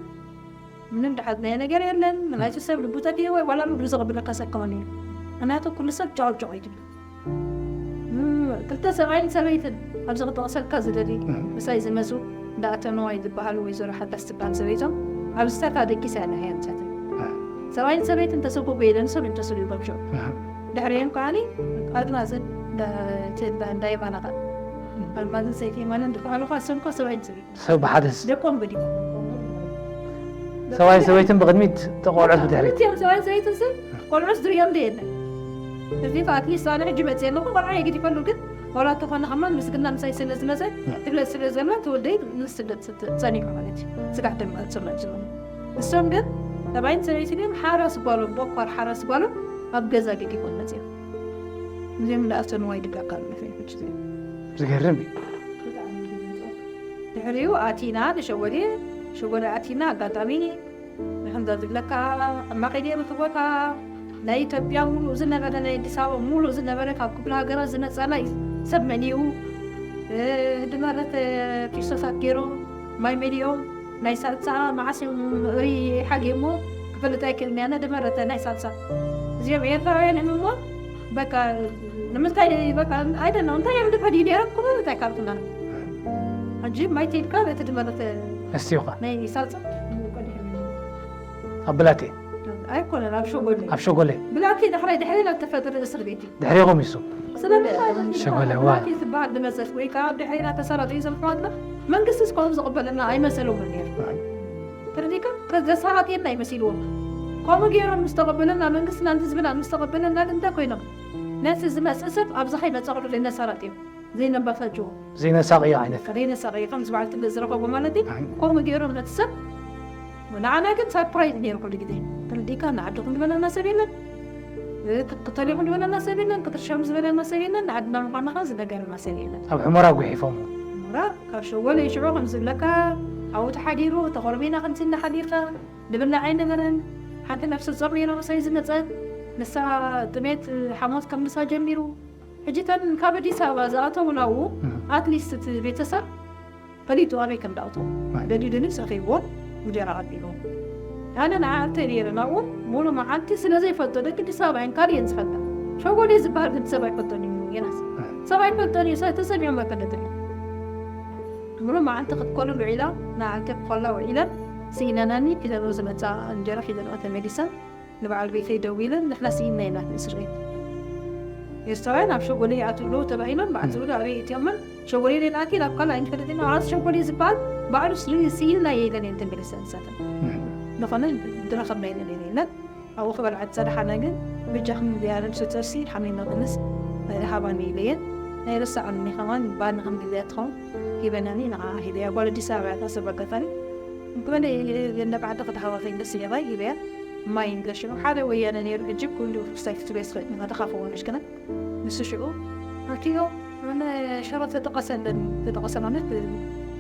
ምንም ድሓዝናዮ ነገር የለን። ናይቲ ሰብ ልቡ ጠፊኡ ወይ ዋላ ምግሪ ዘቐብለካ ሰብ ክኸውን እዩ። ምኽንያቱ ኩሉ ሰብ ጨቕጨቕ እዩ ትብል። እም፣ ክልተ ሰብኣይን ሰበይትን ኣብዚ ክጠቕሰልካ ዝደሊ፣ እም። ምሳይ ዝመጹ እንዳ ኣተነዋይ ዝበሃሉ ወይዘሮ ሓዳስ ትበሃል ሰበይቶም፣ ኣብዚ ተካ ደቂሳ እያ ንሃያ ምሳተን። እ። ሰብኣይን ሰበይትን ተሰጎጎ ኢለን ሰብ እንተስሉ ይበብሾ። እ። ድሕሪኦም ከዓኒ ኣድናዘን እንዳ፣ እንዳ፣ እንዳ የማናኻ። ኣልማዝን ሰይቲ የማንን ዝበሃሉ ኸዓ ሰብኳ ሰብኣይን ሰበይትን። ሰብ ብሓደ ስ- ደቆም ገዲፎም። ሰብኣይን ሰበይትን ብቕድሚት፣ እቶም ቆልዑት ብድሕሪት። ክልቲኦም ሰብኣይን ሰበይትን ሲ ቆልዑት ዝርእዮም ዶ የለን? እዚ ኣትሊስት ኣነ ሕጂ መፅየ ኣለኹ፣ ቆልዓ የገዲፈሉ፣ ግን ዋላ እንተኾነ ከማን ምስግና ምሳይ ስለ ዝመጸ ትብለጽ ስለ ዘላ ትወደይ ንስደት ጸኒሑ ማለት እዩ። ስጋዕ ደም ኣጽመ ዝመ እሶም ግን ተባይን ሰበይቲ ግን ሓራስ ጓሎም ቦኳር ሓራስ ጓሎም ኣብ ገዛ ገጊ ኮን መጽዮ እዚም እንዳኣሰኑ ዋይ ድጋካ ምፈይ ሕጂ ዝገርም እዩ። ድሕሪኡ ኣቲና ንሸጎሌ ሸጎሌ ኣቲና ኣጋጣሚ ንከምዛ ዝብለካ ሕማቕ ገይሩ እቲ ቦታ ናይ ኢትዮጵያ ሙሉእ ዝነበረ ናይ ኣዲስ ኣበባ ሙሉእ ዝነበረ ካብ ክፍለ ሃገራት ዝመፀና እዩ። ሰብ መሊኡ ድመረት ኪሶታት ገይሮም ማይ መሊኦም ናይ ሳልሳ መዓስ እዮም ሪ ሓጌሞ ክፈልጥ ኣይክእልን እያ ነድመረተ ናይ ሳልሳ እዚኦም ኤርትራውያን እዮም እሞ በቃ ንምንታይ በቃ ኣይደለ እንታይ እዮም ድፈዲ ነይሮም ኩሉ እንታይ ካልኩና ሕጂ ማይ ተይልካ እቲ ድመረተ እስቲኻ ናይ ሳልሳ ኣብ ብላቴ ኣይኮነን ኣብ ሸጎሌ ኣብ ሸጎሌ ብላቴ ዳሕራይ ድሕሪ ናብ ተፈጥሪ እስር ቤት እዩ ድሕሪኹም ይሱ ስለምንታይ ሸጎለ፣ ዋ። ብላቴ ዝበሃል ዝመፀት ወይ ከዓ ድሕሪና ተሰራጢ ዘምሕዋትና መንግስቲ እስካሁን ዝቕበለና ኣይመሰለውን ነይሩ ተረዲካ ዘሰራጢየና ይመሲልዎም ከምኡ ገይሮም ምስ ተቐበለና መንግስትና ህዝብና ምስ ተቐበለና ግን እንታይ ኮይኖም ነቲ ዝመፅእ ሰብ ኣብዚ ከይመፀ ክሉ ነሰራጢዮም ዘይነባሳጅዎ ዘይነሳቕዮ ዓይነት ከደይነሳቐ ከም ዝበዓል ትብለ ዝረኸቦ ማለት እዩ ከምኡ ገይሮም ነቲ ሰብ ንዓና ግን ሰርፕራይዝ ነይሩ ኩሉ ግዜ ተረዲካ ንዓድኹም ዝበለና ሰብ የለን ክትተሊኹም ዝበለና ሰብ የለን ክትርሸም ዝበለና ሰብ የለን ንዓድና ምዃንኻ ዝነገረና ሰብ የለን ኣብ ሕሞራ ጉሒፎም ምራ ካብ ሸወለ ይሽዑ ከም ዝብለካ ኣብኡ ተሓዲሩ ተኾርሜና ከምዚ እናሓዲርካ ንብላዕ ኣይነበረን ሓንቲ ነፍሲ ጾር ነይራ ምሳይ ዝመጸት ንሳ ጥሜት ሓሞት ከም ምሳ ጀሚሩ ሕጂ ተን ካብ ኣዲስ ኣበባ ዝኣተው ናብኡ ኣትሊስት እቲ ቤተሰብ ፈሊጡ ኣበይ ከም ዳእቶ ደሊሉ ንሰኺዎ እንጀራ ኣቢሉ ኣነ ንዓልተ ነይረ ናብኡ ሙሉ መዓልቲ ስለ ዘይፈልጦ ደቂ ኣዲስ ኣበባ እየን ካልእ እየን ዝፈልጣ ሸጎሌ ዝበሃል ግን ሰብ ኣይፈልጦን እዩ የናስ ሰብ ኣይፈልጦን እዩ ተሰሚዖም ኣይፈልጥን ሙሉ መዓልቲ ክትኮሉ ውዒላ ንዓልተ ክኮላ ውዒለን ስኢነናኒ ሒዘንኦ ዝመፃ እንጀራ ሒዘንኦ ተመሊሰን ንበዓል ቤተይ ደዊለን ንሕና ስኢንና ኢና እቲ እስር ቤት ኤርትራውያን ኣብ ሸጎሌ ይኣትዉ ኣለዉ ተባሂሎም በዓል ዝብሉ ኣበይ እትዮምን ሸጎሌ ሌናቲ ናብ ካልእ ኣይንፈልጥን ኢና ኣስ ሸጎሌ ዝበሃል ባዕሉ ስኢንና የለን እየን ተመሊሰን ንሳተን ዝኾነ ዝረኸብና የለን የለን ኣብኡ ክበልዓ ዝፀድሓና ግን ብጃኽን ዝያረድ ስተርሲ ሓሚመ ክንስ ሃባኒ ኢለየን ናይ ረሳዕኒ ከማን ባኒ ከም ግዜያ ትኸውን ሂበናኒ ንዓ ሂበያ ጓል ኣዲስ ኣበባ እያ ታስብ ኣጋጣሚ እንክበለ የለ ባዕዲ ክትሃዋ ከይንደስ ይለባይ ሂበያ ማይ ንገሽኑ ሓደ ወያነ ነይሩ ሕጂ ኩሉ ሳይት ትቤስ ፈጥና ተኻፈዎ ንሽክና ንሱ ሽዑ ኣኪዮ ምን ሸሮ ተጠቀሰለን ተጠቀሰ ማለት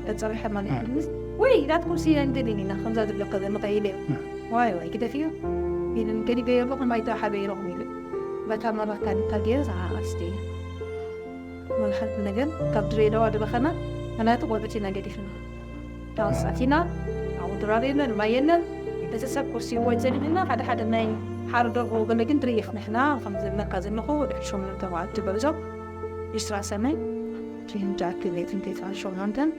ተጸብሐ ማለት ወይ ናትኩም ሲለን ገሊን ኢና ከምዛ ዝብለካ ዘሎ ቀይለ ዋይ ዋይ ግደፍዮ ኢልን ገሊገዮ ኣለኹ ማይ ተሓበ ኢለኹም ኢሉ በታ መራካ ንካ ገይረ ዝዓቐስቲ መልሓት ነገር ካብ ድሬዳዋ ድበኸና ኣናቲ ቆልዑት ኢና ገዲፍና ታወሳቲና ኣብኡ ድራር የለን ማይ የለን ቤተሰብ ኩርሲ ወይ ዘሊልና ሓደ ሓደ ናይ ሓር ደርቦ ገለ ግን ድርኢኽ ንሕና ከም ዝብለካ ዘለኹ ድሕሪ ሸሞንተ መዓልቲ በዞም ዒስራ ሰነ ጃክ ቤት እንተይትራ ሸሞንተን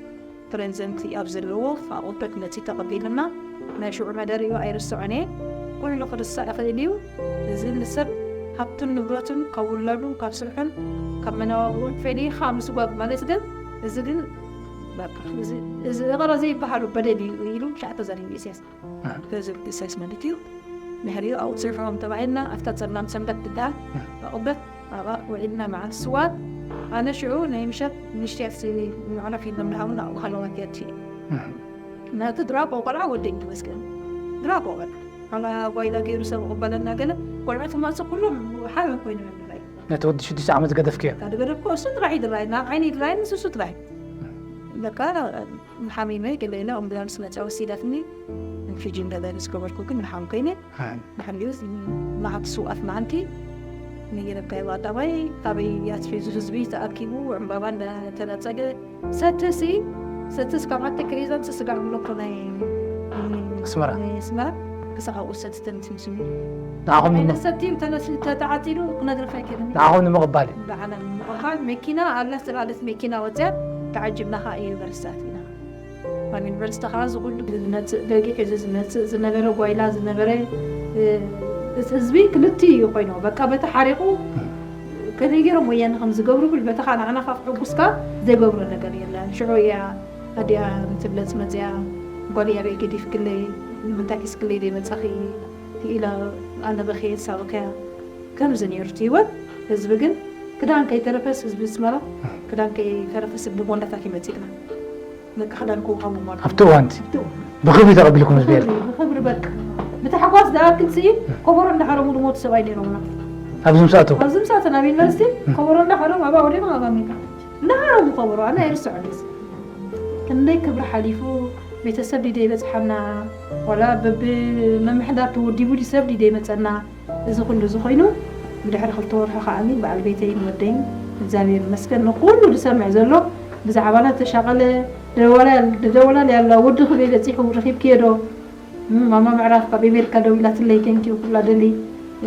ፕሬዘንት ኣብ ዘለዎ ፋቁበት ነቲ ተቐቢልና ናይ ሽዑ መደር እዩ ኣይርስዖን እየ ኩሉ ክርሳዕ ይኽእል እዩ እዚ ንሰብ ሃብቱን ንብረቱን ካብ ውላዱን ካብ ስርሑን ካብ መነባብሩን ፈሊኻ ምስጓግ ማለት ግን እዚ ግን በቃ እዚ እዚ እቕረ ዘይበሃሉ በደል እዩ ኢሉ ሻዕ ተዛሪቡ ኢሳያስ ተዝብል ኢሳያስ ማለት እዩ ድሕሪኡ ኣብኡ ትስርሖም ተባሂልና ኣብታ ፀላም ሰንበት ትበሃል ኣቕበት ኣብኣ ውዒልና መዓል ስዋት ኣነ ሽዑ ናይ ምሸት ንሽትያት መዕረፊ ኢሎም ድሃቡና ኣብኡ ሃለዋት የቲ ናቲ ድራቆ ቆልዓ ወደይ ተመስገን ድራቆ ቆልዓ ኣላ ጓይላ ገይሩ ሰብ ቅበለና ገለ ቆልዑ ትማጽእ ኩሎም ሓበን ኮይኖም እዮም ድራይ ነቲ ወዲ ሽዱሽተ ዓመት ገደፍክዮ ካብ ዝገደፍኩ እሱ ጥራሕ እዩ ድራይ ናብ ዓይኒ ድራይ ንስሱ ጥራሕ እዩ ለካ ሓሚመ ገለ ኢለ ኣምቡላንስ መፅያ ወሲዳትኒ ፊጂ እንዳዳይነስ ገበርኩ ግን ንሓም ኮይነ ድሕሪኡ መዓልቲ ስውኣት መዓልቲ ንየረካይ ቀዳማይ ካበይ ኣትሒዙ ህዝቢ ተኣኪቡ ዕምባባ እንዳተነፀገ ሰትሲ ሰትስ ካብ ኣተ ክሪዘን ስስጋዕ ብሎኮ ናይ ኣስመራ ኣስመራ ክሳብ ኣብኡ ሰትተን ትምስሉ ንዓኹም ሰትዩ ተነስ ተተዓፂሉ ክነግረካ ኣይክእልን ንዓኹም ንምቕባል እዩ ብዓለም ንምቕባል መኪና ኣላ ዝተባለት መኪና ወፅያ ተዓጅብና ከዓ ዩኒቨርሲታት ኢና ኣብ ዩኒቨርሲቲ ከዓ ዝኩሉ ዝመፅእ ደቂ ሒዙ ዝመፅእ ዝነበረ ጓይላ ዝነበረ እቲ ህዝቢ ክልቲ እዩ ኮይኑ በቃ በቲ ሓሪቁ ከመይ ገይሮም ወያነ ከም ዝገብሩ ብል በተኻ ንዓና ካብ ሕጉስካ ዘይገብሮ ነገር የለን ሽዑ እያ ኣዲኣ ትብለፅ መፅያ ጓል ያበይ ገዲፍ ክለይ ንምንታይ ሒዝ ክለይ ዘይመፃኺ ኢላ ኣነ በኸየ ሳብከያ ከምዚ ነይሩ እቲ ህይወት ህዝቢ ግን ክዳን ከይተረፈስ ህዝቢ ኣስመራ፣ ክዳን ከይተረፈስ ብቦንዳታት ይመጽእ ኢልና። በቃ ክዳን ክወሃቦም ኣሎ። ኣብቲ እዋንቲ ኣብቲ እዋን። ብኽብሪ ተቐቢልኩም ህዝቢ ኤርትራ። ብኽብሪ በቃ። ብታሕጓስ ዝኣክል ስኢ ከበሮ እንዳሓረሙ ዝሞቱ ሰብኣይ ነይሮምና። ኣብዚ ምስ ኣተው ኣብዚ ምስ ኣተና ኣብ ዩኒቨርሲቲ ከበሮ እንዳሓረሙ ኣብ ኣውዴማ ኣብ ኣሜሪካ እንዳሓረሙ ከበሮ ኣነ ኣይርስዖን እዚ። ክንደይ ክብሪ ሓሊፉ ቤተሰብ ድዩ ዘይበጽሓና ዋላ በብመምሕዳር ተወዲቡ ድዩ ሰብ ድዩ ዘይመጸና። እዚ ኩሉ እዚ ኮይኑ ብድሕሪ ክልተ ወርሒ ከዓኒ በዓል ቤተይን ወደይን እግዚኣብሔር ይመስገን ንኩሉ ዝሰምዕ ዘሎ ብዛዕባና ተሻቐለ። ደወላ ደወላ ያላ ወዲ ክበይ በጺሑ ረኺብክዮ ዶ? እም፣ ማማ ምዕራፍ ካብ ኣሜሪካ ደዊላትለይ ቴንኪዩ ኩላ ደሊ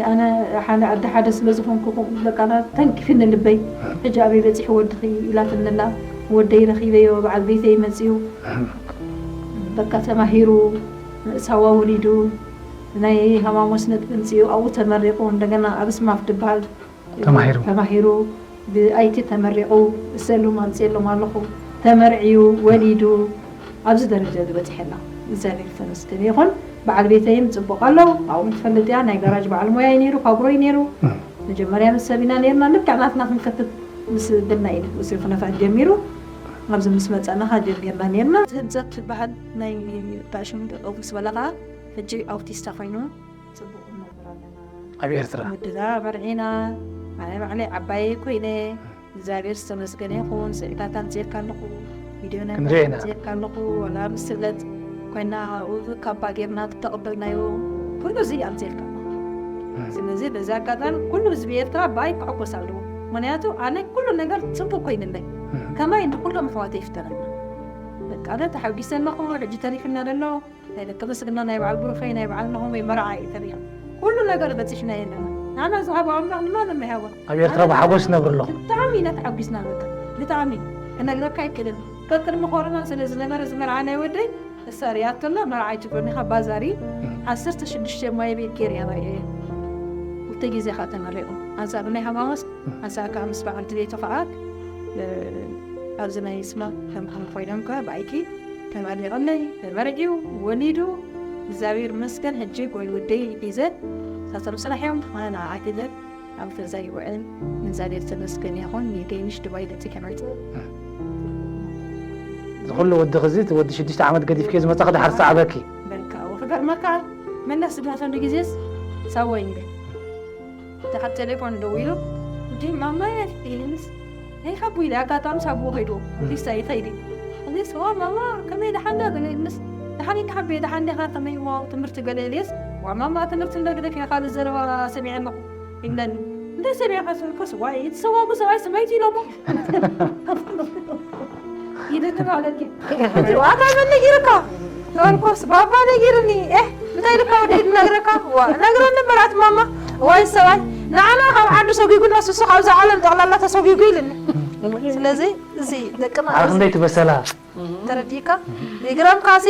ኣነ ሓደ ኣደ ሓደ ስለ ዝኾንኩ በቃ ተንኪፍኒ ልበይ። ሕጂ ኣበይ በጺሑ ወድኺ ኢላትንላ ወደይ ረኺበዮ በዓል ቤተይ መጺኡ በቃ ተማሂሩ ሳዋ ወሊዱ ናይ ሃማሞስ ነጥቢ ምጽኡ ኣብኡ ተመሪቑ እንደገና ኣብ ስማፍ ድበሃል ተማሂሩ። ተማሂሩ ብኣይቲ ተመሪቑ እሰሉም ኣምፅኤሎም ኣለኹ ተመርዕዩ ወሊዱ ኣብዚ ደረጃ ዝበፅሐና እግዚኣብሔር ተመስገን ይኹን። በዓል ቤተይም ፅቡቕ ኣለዉ ኣብኡ ትፈልጥ እያ ናይ ጋራጅ በዓል ሞያ እዩ ነይሩ ፋብሮ እዩ ነይሩ። መጀመርያ ምስ ሰብ ኢና ነይርና ልክዕ ናትና ክንከትት ምስ ብልና እዩ ንሱ ኩነታት ጀሚሩ ኣብዚ ምስ መፀና ካ ጀሚርና ነይርና ህንፀት ትበሃል ናይ ባሽም ምስ በላ ከዓ ሕጂ ኣውቲስታ ኮይኑ ፅቡቕ ነበር ኣለና። ኣብ ኤርትራ ወድና መርዒና ኣነ ባዕለይ ዓባየይ ኮይነ እግዚኣብሔር ዝተመስገነ ይኹን ስዕታት ኣምፅኤልካ ኣለኹ ቪድዮ ናይ ክንርኢ ኢና። ኣምፅኤልካ ኣለኹ ወላ ምስለት ኮይና ካብኡ ካባ ጌርና ተቐበልናዮ ኩሉ እዚ ኣምፅኤልካ ኣለኹ። ስለዚ በዚ ኣጋጣሚ ኩሉ ህዝቢ ኤርትራ ብኣይ ክሕጎስ ኣለዎ። ምክንያቱ ኣነ ኩሉ ነገር ፅቡቅ ኮይንለይ ከማይ ንኩሎም ኣሕዋተይ ይፍጠረልና። በቃ ኣነ ተሓጒሰ ኣለኹ ሕጂ ተሪፍና ዘሎ ናይ ደቂ ብልጽግና ናይ በዓል ብሩኸይ ናይ በዓል ናሆመይ መርዓ እዩ ተሪፉ። ኩሉ ነገር በጺሕናዮ ኣለና። ንዓና ዝሃቦ ኣምላኽ ንማንም ኣይሃቦን። ኣብ ኤርትራ ብሓጎስ ይነብሩ ኣለኹ። ብጣዕሚ ኢና ተሓጒስና በቃ ብጣዕሚ ክነግረካ ኣይክእልን። ከቅድሚ ኮሮና ስለ ዝነበረ እዚ መርዓ ናይ ወደይ እሳ ሪኣቶ ኣላ መርዓ ኣይትብሎኒ ካብ ባዛር እዩ ዓሰርተ ሽዱሽተ ማይ ቤት ገይር እያ ራእየ ክልተ ግዜ ከዓ ተመሪቑ ኣንሳብ ናይ ሃማኖት ኣንሳብ ከዓ ምስ በዓል ድሌቶ ከዓ ኣብዚ ናይ ስማ ከም ከም ኮይኖም ከዓ ብኣይኪ ተመሪቐለይ ተመርዕዩ ወሊዱ እግዚኣብሔር ይመስገን ሕጂ ጎይ ወደይ ሒዘ ሳቶም ስራሕ እዮም ኣነ ንዓዓ ሒዘ ኣብ ገዛ ይውዕል ንእግዚኣብሔር ተመስገን ይኹን ንገይንሽ ድባይ ደቂ ከመርጥ ዝኩሉ ወዲ ክዚ እቲ ወዲ ሽዱሽተ ዓመት ገዲፍኪ ዝመጻኺ ድሓር ሰዓበኪ በልካ ክገርመካ መለስ ዝብላተሉ ግዜስ ሳወይ እንደ እታ ካብ ቴሌፎን ደዊሉ እንዲ ማማ ይልስ ናይ ካብ ኢለ ኣጋጣሚ ሳብዎ ከይዱ ሊሳ ይኸይድ ሊስ ዋ ማማ ከመይ ደሓንዳ ገለ ምስ ደሓን ኢካ ሓበየ ደሓን ዲኻ ከመይ እሞ ትምህርቲ ገለ ኢልየስ ዋ ማማ ትምህርቲ እንደ ግደፍ ኢኻ ካልእ ዘረባ ሰሚዐ ኣለኹ ይብለኒ እንታይ ሰሚዕካ ስልኩስ ዋይ እቲ ሰዋጉ ሰብኣይ ስመይቲ ኢሎሞ ኢደኒ ማለት እዩ ዋታ መን ነጊርካ ተበልኩስ ባባ ነጊርኒ ኤህ እንታይ ኢልካ ወደ ነግረካ ዋ ነግረኒ በላት ማማ ዋይ ሰብኣይ ንዓና ካብ ዓዱ ሰጒጉና ስሱ ካብዛ ዓለም ጠቕላላ ተሰጒጉ ኢልኒ ስለዚ እዚ ደቅና ዓርክ እንደይ ትበሰላ ተረዲእካ ይግረምካሲ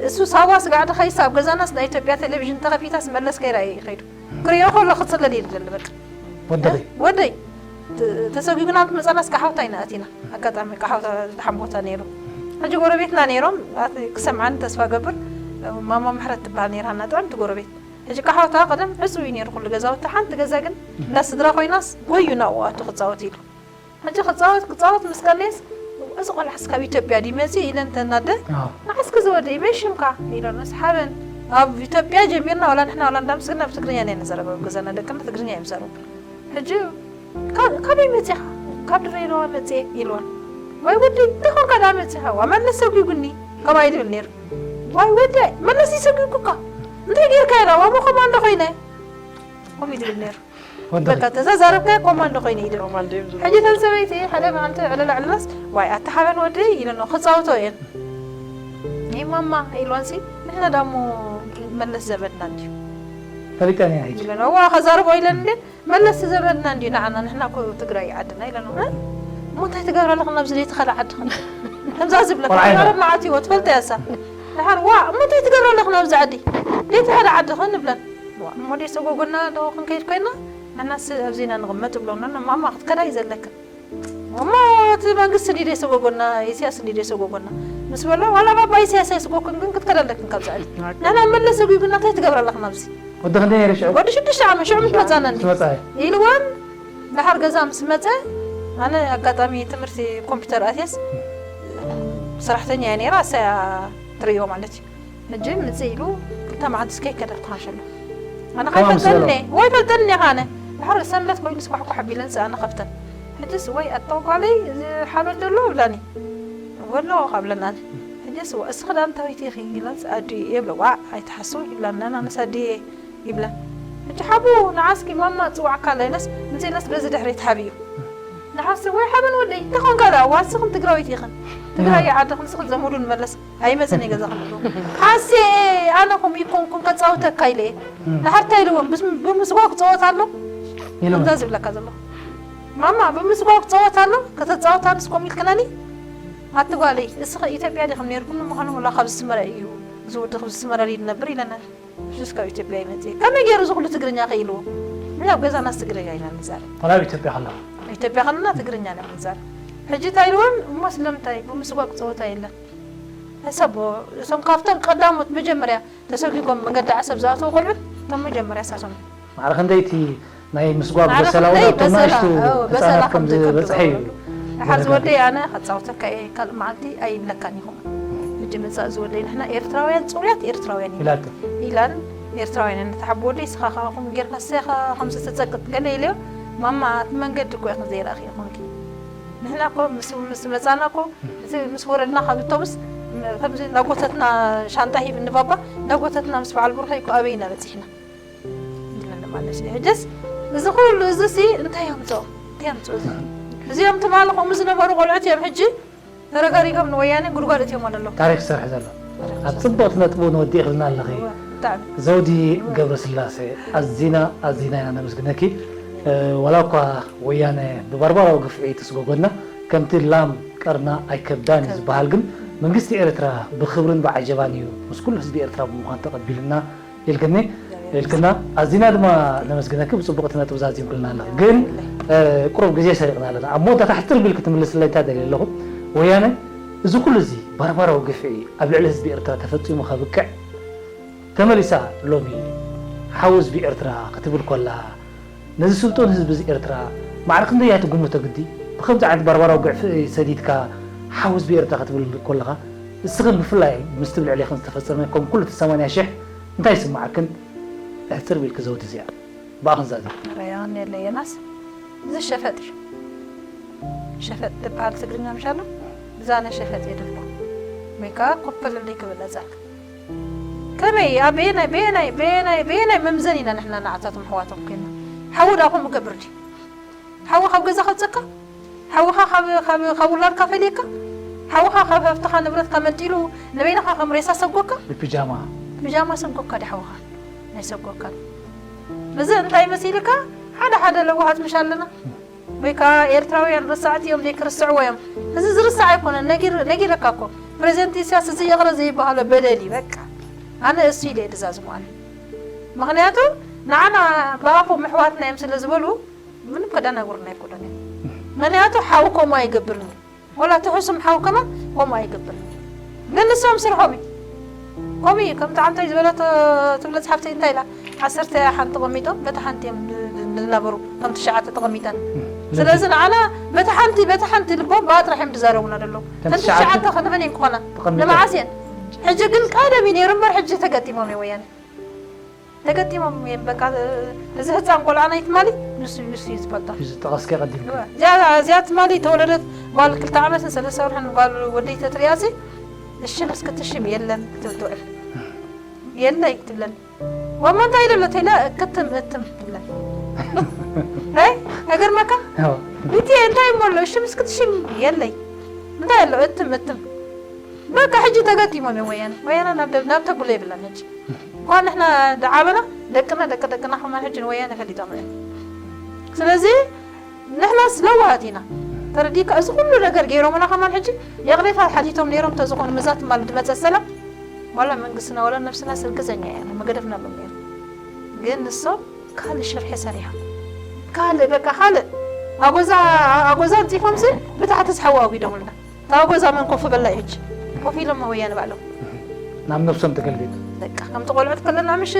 እሱ ሳዋ ስጋዕ ተኸይሳ ኣብ ገዛናስ ናይ ኢትዮጵያ ቴሌቪዥን ተኸፊታስ መለስ ከይራ እዩ ይኸይዱ ክሪኦ ከሎ ክፅለል እዩ ዝደሊ በቃ ወደኺ ወደይ ተሰጒጉና ምስ መፃና እስከ ሓውታ ኢና ኣቲና ኣጋጣሚ ካብ ሓውታ ዝደሓን ቦታ ነይሩ ሕጂ ጎረቤትና ነይሮም ኣቲ ክሰምዓኒ ተስፋ ገብር ማማ ምሕረት ትበሃል ነይራ እና ጥዕምቲ ጎረቤት ሕጂ ካብ ሓውታ ቀደም ዕፅው እዩ ነይሩ ኩሉ ገዛውቲ ሓንቲ ገዛ ግን እንዳ ስድራ ኮይናስ ጎዩ ናብኡ ኣቱ ክፃወት ኢሉ ሕጂ ክፃወት ክፃወት ምስ ቀነየስ እዚ ቆልዓስ ካብ ኢትዮጵያ ድዩ መፂኡ ኢለን ተናደ ንዓስኪ ዝወደይ መን ሽምካ ኢለኖስ ሓበን ኣብ ኢትዮጵያ ጀሚርና ዋላ ንሕና ዋላ እንዳምስግና ብትግርኛ ናይ ንዘረበ ገዛና ደቅና ትግርኛ እዮም ዘረቡ ሕጂ ካበይ መፂኻ ካብ ድሬዳዋ መፅየ ኢልዋ ዋይ ወዲ እንታይ ኮንካ ዳ መፂኻ ዋ መለስ ሰጒጉኒ ከምኣ ይብል ነይሩ ዋይ ወዲ መለስ ይሰጒጉካ እንታይ ጌርካ ኢና ዋሞ ኮማንዶ ኮይነ ከምኡ ይብል ነይሩ በቃ ተዛዛረብካዮ ኮማንዶ ኮይነ ይድሮ ሕጂ ተን ሰበይቲ ሓደ መዓልቲ ዕለላ ዕለላስ ዋይ ኣታ ሓበን ወደይ ኢለኖ ክፃውቶ እየን ይ ማማ ኢልዋንሲ ንሕና ዳሞ መለስ ዘመድና እንድዩ ፈሊጠን እያ ሕጂ ኢለኖ ዋ ከዛርቦ ኢለን እንዴ መለስ ዘመድና እንድዩ ንዓና ንሕና እኮ ትግራይ ዓድና ኢለኖ እሞ እንታይ ትገብራ ኣለኽን ኣብዚ ዘይትኸዳ ዓድኽን ከምዛ ዝብለካ መዓት ይዎ ትፈልጠ ያሳ ድሓር ዋ እሞ እንታይ ትገብራ ኣለኽን ኣብዚ ዓዲ ዘይትኸዳ ዓድኽን ንብለን እሞ ደይ ሰጎጎና ዶ ክንከይድ ኮይና ንሕናስ ኣብዚና ንቕመጥ ይብለና ማማ ክትከዳ እዩ ዘለክን እሞ እቲ መንግስቲ እንዲ ደይ ሰጎጎና ኢስያስ እንዲ ደይ ሰጎጎና ምስ በሎ ዋላ ባባ ኢስያስ ኣይስጎክን ግን ክትከዳ ኣለክን ካብዚ ዓዲ ንሕና መለስ ሰጉጉና እንታይ ትገብራ ኣለኽን ኣብዚ ወዲ ክንደይ ነይረ ሽዑ ወዲ ሽዱሽተ ዓመት ሽዑ ምስ መፃና እንዲ ትመፃ ኢልወን ድሓር ገዛ ምስ መጸ ኣነ ኣጋጣሚ ትምህርቲ ኮምፒተር ኣትየስ ሰራሕተኛ እያ ነይራ፣ እሳ እያ ትርእዮ ማለት እዩ። ሕጂ ምጽእ ኢሉ ክልተ መዓልቲ እስከ ይከደት ክሓሸሉ ኣነ ከማን ምስ በሎ? ከይፈልጠኒ ወይ ፈልጠኒ ኢኻ ኣነ ድሓር ሰንበት ኮይኑ ስኳሕኳሕ ኣቢለን ኣነ ከፍተን። ሕጅስ ወይ ኣቶ ጓለይ እዚ ሓበን ዘሎ ብላኒ ወሎ ካብለና። ሕጅስ እስኺ ዳንታዊት ኢኺ ኢላስ ኣዲ እየ ብለዋ። ኣይትሓስው ይብላና ኣነስ ኣዲ እየ ይብላ። ሕጂ ሓቡ ንዓስኪ ማማ ጽዋዕካ ለይለስ ምጽለስ በዚ ድሕሪት ሓብዩ ንሓሲ ወይ ሓበን ወደይ ተኾንካ ዳ ዋስኽን ትግራዊት ኢኽን ትግራይ ዓድኽን ስኽን ዘምሁሉ ንመለስ ኣይመጽን ገዛ ክንብሎ ሓሲ ኣነ ኹም ይኮንኩም ከጻውተካ ኢለ እየ። ንሓርታ ኢልዎም ብምስጓ ክጸወት ኣሎ ኢሎም። እንዛ ዝብለካ ዘሎ ማማ ብምስጓ ክጸወት ኣሎ ከተጻወት ኣንስ ኮም ኢልክናኒ። ኣቲ ጓለይ እስኸ ኢትዮጵያ ዲኹም ነርኩም ንምዃኑ ወላ ካብ ዝስመረ እዩ ዝወዲ ካብ ዝስመረ እዩ ዝነብር ኢለና። ሽስ ካብ ኢትዮጵያ ይመጽእ ከመይ ገይሩ ዝኹሉ ትግርኛ ከይልዎ? ንላብ ገዛናስ ትግርኛ ኢና ንዛረብ። ዋላ ኣብ ኢትዮጵያ ከለኻ? ኢትዮጵያ ከለና ትግርኛ ኢና ንዛረብ። ሕጂ እንታይ ኢልዎም እሞ ስለምንታይ ብምስጓ ክጸወታ የለን። ሕሰቦ እቶም ካብቶም ቀዳሞት መጀመርያ ተሰጒጎም መገዲ ዓሰብ ዝኣተዉ ቆልዑት እቶም መጀመርያ እሳቶም እዮም። ማዕረ ክንደይ እቲ ናይ ምስጓግ ማዕረ በሰላ እውን ክንደይ ኣብቶም በሰላ፣ ናእሽቱ እ፣ በሰላ ህፃናት ከም ከም ዝከብዱ ዝበፅሐ እዩ። ገበሩ። ሓዚ ዘነጋግር። ወደይ ኣነ ከፃውተካ እየ፣ ካልእ መዓልቲ ኣይብለካን ይኹም። ሕጂ መፃእ ዝወደይ ንሕና ኤርትራውያን ፅሩያት ኤርትራውያን ኢና። ኢላቶ። ኢላን ኤርትራውያን ኢና። ተሓቢ ወደይ ስኻ ከዓ ከምኡ ጌርካ ሰኻ ከምዚ ተፀቅጥ ገለ ኢለዮ። ማማ እቲ መንገዲ እኮ ኢኺ ዘይረኣኺ ኢኹንኪ። ንሕና እኮ ምስ ምስ መፃና እኮ እቲ ምስ ወረድና ካብ ኣውቶቡስ ከምዚ እናጎተትና ሻንጣ ሂብ ንባባ እናጎተትና ምስ በዓል ብሩኸይ እኮ ኣበይ ኢና በፂሕና። ይብለኒ ማለት እዩ። ሕጅስ እዚ ኩሉ እዚ ሲ እንታይ የምፅኦ? እንታይ የምፅኦ እዚ? እዚኦም ትማሊ ከምኡ ዝነበሩ ቆልዑት እዮም ሕጂ ተረጋሪጎም ንወያነ ጉድጓድ እትዮም ኣለዉ። ታሪክ ዝሰርሕ ዘሎ። ኣብ ጽብቕቲ ነጥቡ ንወዲ ኢኽልና ኣለኺ። እወ፣ ብጣዕሚ። ዘውዲ ገብረስላሴ፣ ኣዚና፣ ኣዚና ኢና ነመስግነኪ። እ፣ ዋላ እኳ ወያነ ብባርባራዊ ግፍዒ ትስጎጎና፣ ከምቲ ላም ቀርና ኣይከብዳን እዩ ዝበሃል፣ ግን መንግስቲ ኤርትራ ብኽብርን ብዓጀባን እዩ ምስ ኩሉ ህዝቢ ኤርትራ ብምዃን ተቐቢሉና። ኢልክኒ፣ ኢልክና፣ ኣዚና ድማ ነመስግነኪ፣ ብጽቡቕ እቲ ነጥቢ ዛዚምክልና ኣለኺ። ግን፣ እ፣ ቁሩብ ግዜ ሰሪቕና ኣለና። ኣብ መወዳእታ ሕጽር ቢልኪ ትምልስለይ እንታይ ደልየ ኣለኹ? ወያነ፣ እዚ ኩሉ እዚ ባርባራዊ ግፍዒ ኣብ ልዕሊ ህዝቢ ኤርትራ ተፈጺሙ ከብቅዕ፣ ተመሊሳ ሎሚ ሓው ህዝቢ ኤርትራ ክትብል ኮላ፣ ነዚ ስልጡን ህዝቢ እዚ ኤርትራ ማዕረ ክንደይ እያ ትግምቶ ግዲ? ብኸምዚ ዓይነት ባርባራዊ ግፍዒ ሰዲድካ ሓው ህዝቢ ኤርትራ ክትብል ኮለኻ፣ እስኽን ብፍላይ ምስቲ ኣብ ልዕሌኽን ዝተፈጸመ ከም ኩሉ እቲ ሰማንያ ሽሕ እንታይ ይስምዓክን? ሕጽር ቢልኪ ዘውዲ እዚኣ ብኣኽን ዛዚ። ራያን የለ የናስ እዚ ሸፈጥ እዩ። ሸፈጥ ዝበሃል ትግርኛ ምሽ ኣሎ? ብዛነ ሸፈጥ የድሎ። ወይ ከዓ ኮፈለለይ ክብል ነጸልክ። ከመይ? ኣብ በየናይ፣ በየናይ፣ በየናይ፣ በየናይ መምዘን ኢና ንሕና ንዓታቶም ኣሕዋቶም ኮይንና? ሓዊ ደኣ ከምኡ ገብር ድዩ? ሓዊ ካብ ገዛ ከውጽእካ? ሓውኻ ካብ፣ ካብ፣ ካብ ውላድካ ፈልየካ? ሓውኻ ካብ ሃብትኻ ንብረትካ መንጢሉ ንበይንኻ ከም ሬሳ ሰጎካ? ብፒጃማ። ፒጃማ ሰጎካ ድዩ ሓውኻ? ናይ ሰጎካ። እዚ እንታይ መሲልካ? ሓደ ሓደ ለዋሃት ምሽ ኣለና። ወይ ከዓ ኤርትራውያን ረሳዕቲ እዮም ዘይክርስዕዎ እዮም። እዚ ዝርሳዕ ኣይኮነን፣ ነጊር-፣ ነጊረካ እኮ። ፕሬዚደንት ኢሳያስ እዚ ይቕረ ዘይበሃሎ በደል እዩ፣ በቃ። ኣነ እሱ ኢለ እየ ዝዛዝሞ ኣነ። ምኽንያቱ ንዓና ብኣፎም ኣሕዋትና እዮም ስለ ዝበሉ ምንም ከደናግሩና ኣይክእሉን እዮም። ምኽንያቱ ሓው ከምኡ ኣይገብርን እዩ። ወላ እቲ ሕሱም ሓው ከማን ከምኡ ኣይገብርን። ግን ንሶም ስርሖም እዩ። ከምኡ እዩ። ከምቲ ዓንተይ ዝበለቶ ትብለጽ ሓፍተይ እንታይ ኢላ? ዓሰርተ ሓንቲ ተቐሚጦም በቲ ሓንቲ እዮም ዝ-፣ ዝ-፣ ዝነበሩ፣ ከም ትሽዓተ ተቐሚጠን። እም፣ ስለዚ ንዓና በቲ ሓንቲ፣ በቲ ሓንቲ ልቦም ብኣ ጥራሕ እዮም ዝዛረቡና ዘለዉ። ከም እተን ትሽዓተ ትሽዓተ ከ ንመን እየን ክኾና? ተቐሚጠን። ንመዓስ እየን? ሕጂ ግን ቀደም እዩ ነይሩ እምበር ሕጂ ተገጢሞም እዮም ወያነ። ተገጢሞም እዮም በቃ፣ እዚ ህፃን ቆልዓ ናይ ትማሊ ንሱ፣ ንሱ እዩ ዝፈልጣ። እዚ ጠቐስኪ ቀዲምኪ። እዚኣ፣ እዚኣ ትማሊ ተወለደት ጓል ክልተ ዓመትን ሰለስተ ወርሕን ጓል ወደይ ተትሪኣሲ፣ እሽም እስኪ ትሽም የለን ክትብል ትውዕል። የለይ ክትብለኒ። ወማ እንታይ ኢለ ኣሎ ተይለ ክትም እትም ትብለኒ። ኣይ፣ ኣይገርመካ? ኣዎ። እቲ እንታይ እሞ ኣሎ? እሽም እስኪ ትሽም የለይ። እንታይ ኣሎ? እትም እትም። በቃ ሕጂ ተገጢሞም እዮም ወያነ። ወያነ ናብ ደ-፣ ናብ ተጉሎ የብላን ሕጂ። እኳ ንሕና ደዓበና፣ ደቅና፣ ደቂ ደቅና ከማን ሕጂ ንወያነ ፈሊጦም እዮም። ስለዚ ንሕናስ ለዋሃት ኢና። ተረዲእካ? እዚ ኩሉ ነገር ገይሮምና ከማን ሕጂ ይቕሬታ ሓቲቶም ነይሮም ተዝኾኑ፣ ምዛ ትማል ዝመጸ ሰላም፣ ዋላ መንግስትና ዋላ ነብስና ስርግዘኛ እያ፣ መገደፍና ሎም ነይሩ። ግን ንሶም ካልእ ሽርሒ ሰሪሖም። ካልእ፣ በቃ ካልእ። ኣጎዛ፣ ኣጎዛ ኣንጺፎምሲ ብታሕቲ ዝሓዊ ኣጒዶምልና። እታ ኣጎዛ መን ኮፍ በላ እዩ ሕጂ? ኮፍ ኢሎም ወያነ ባዕሎም። ናብ ነብሶም ተገልቢጡ። በቃ ከምቲ ቆልዑት ከለና ምሽ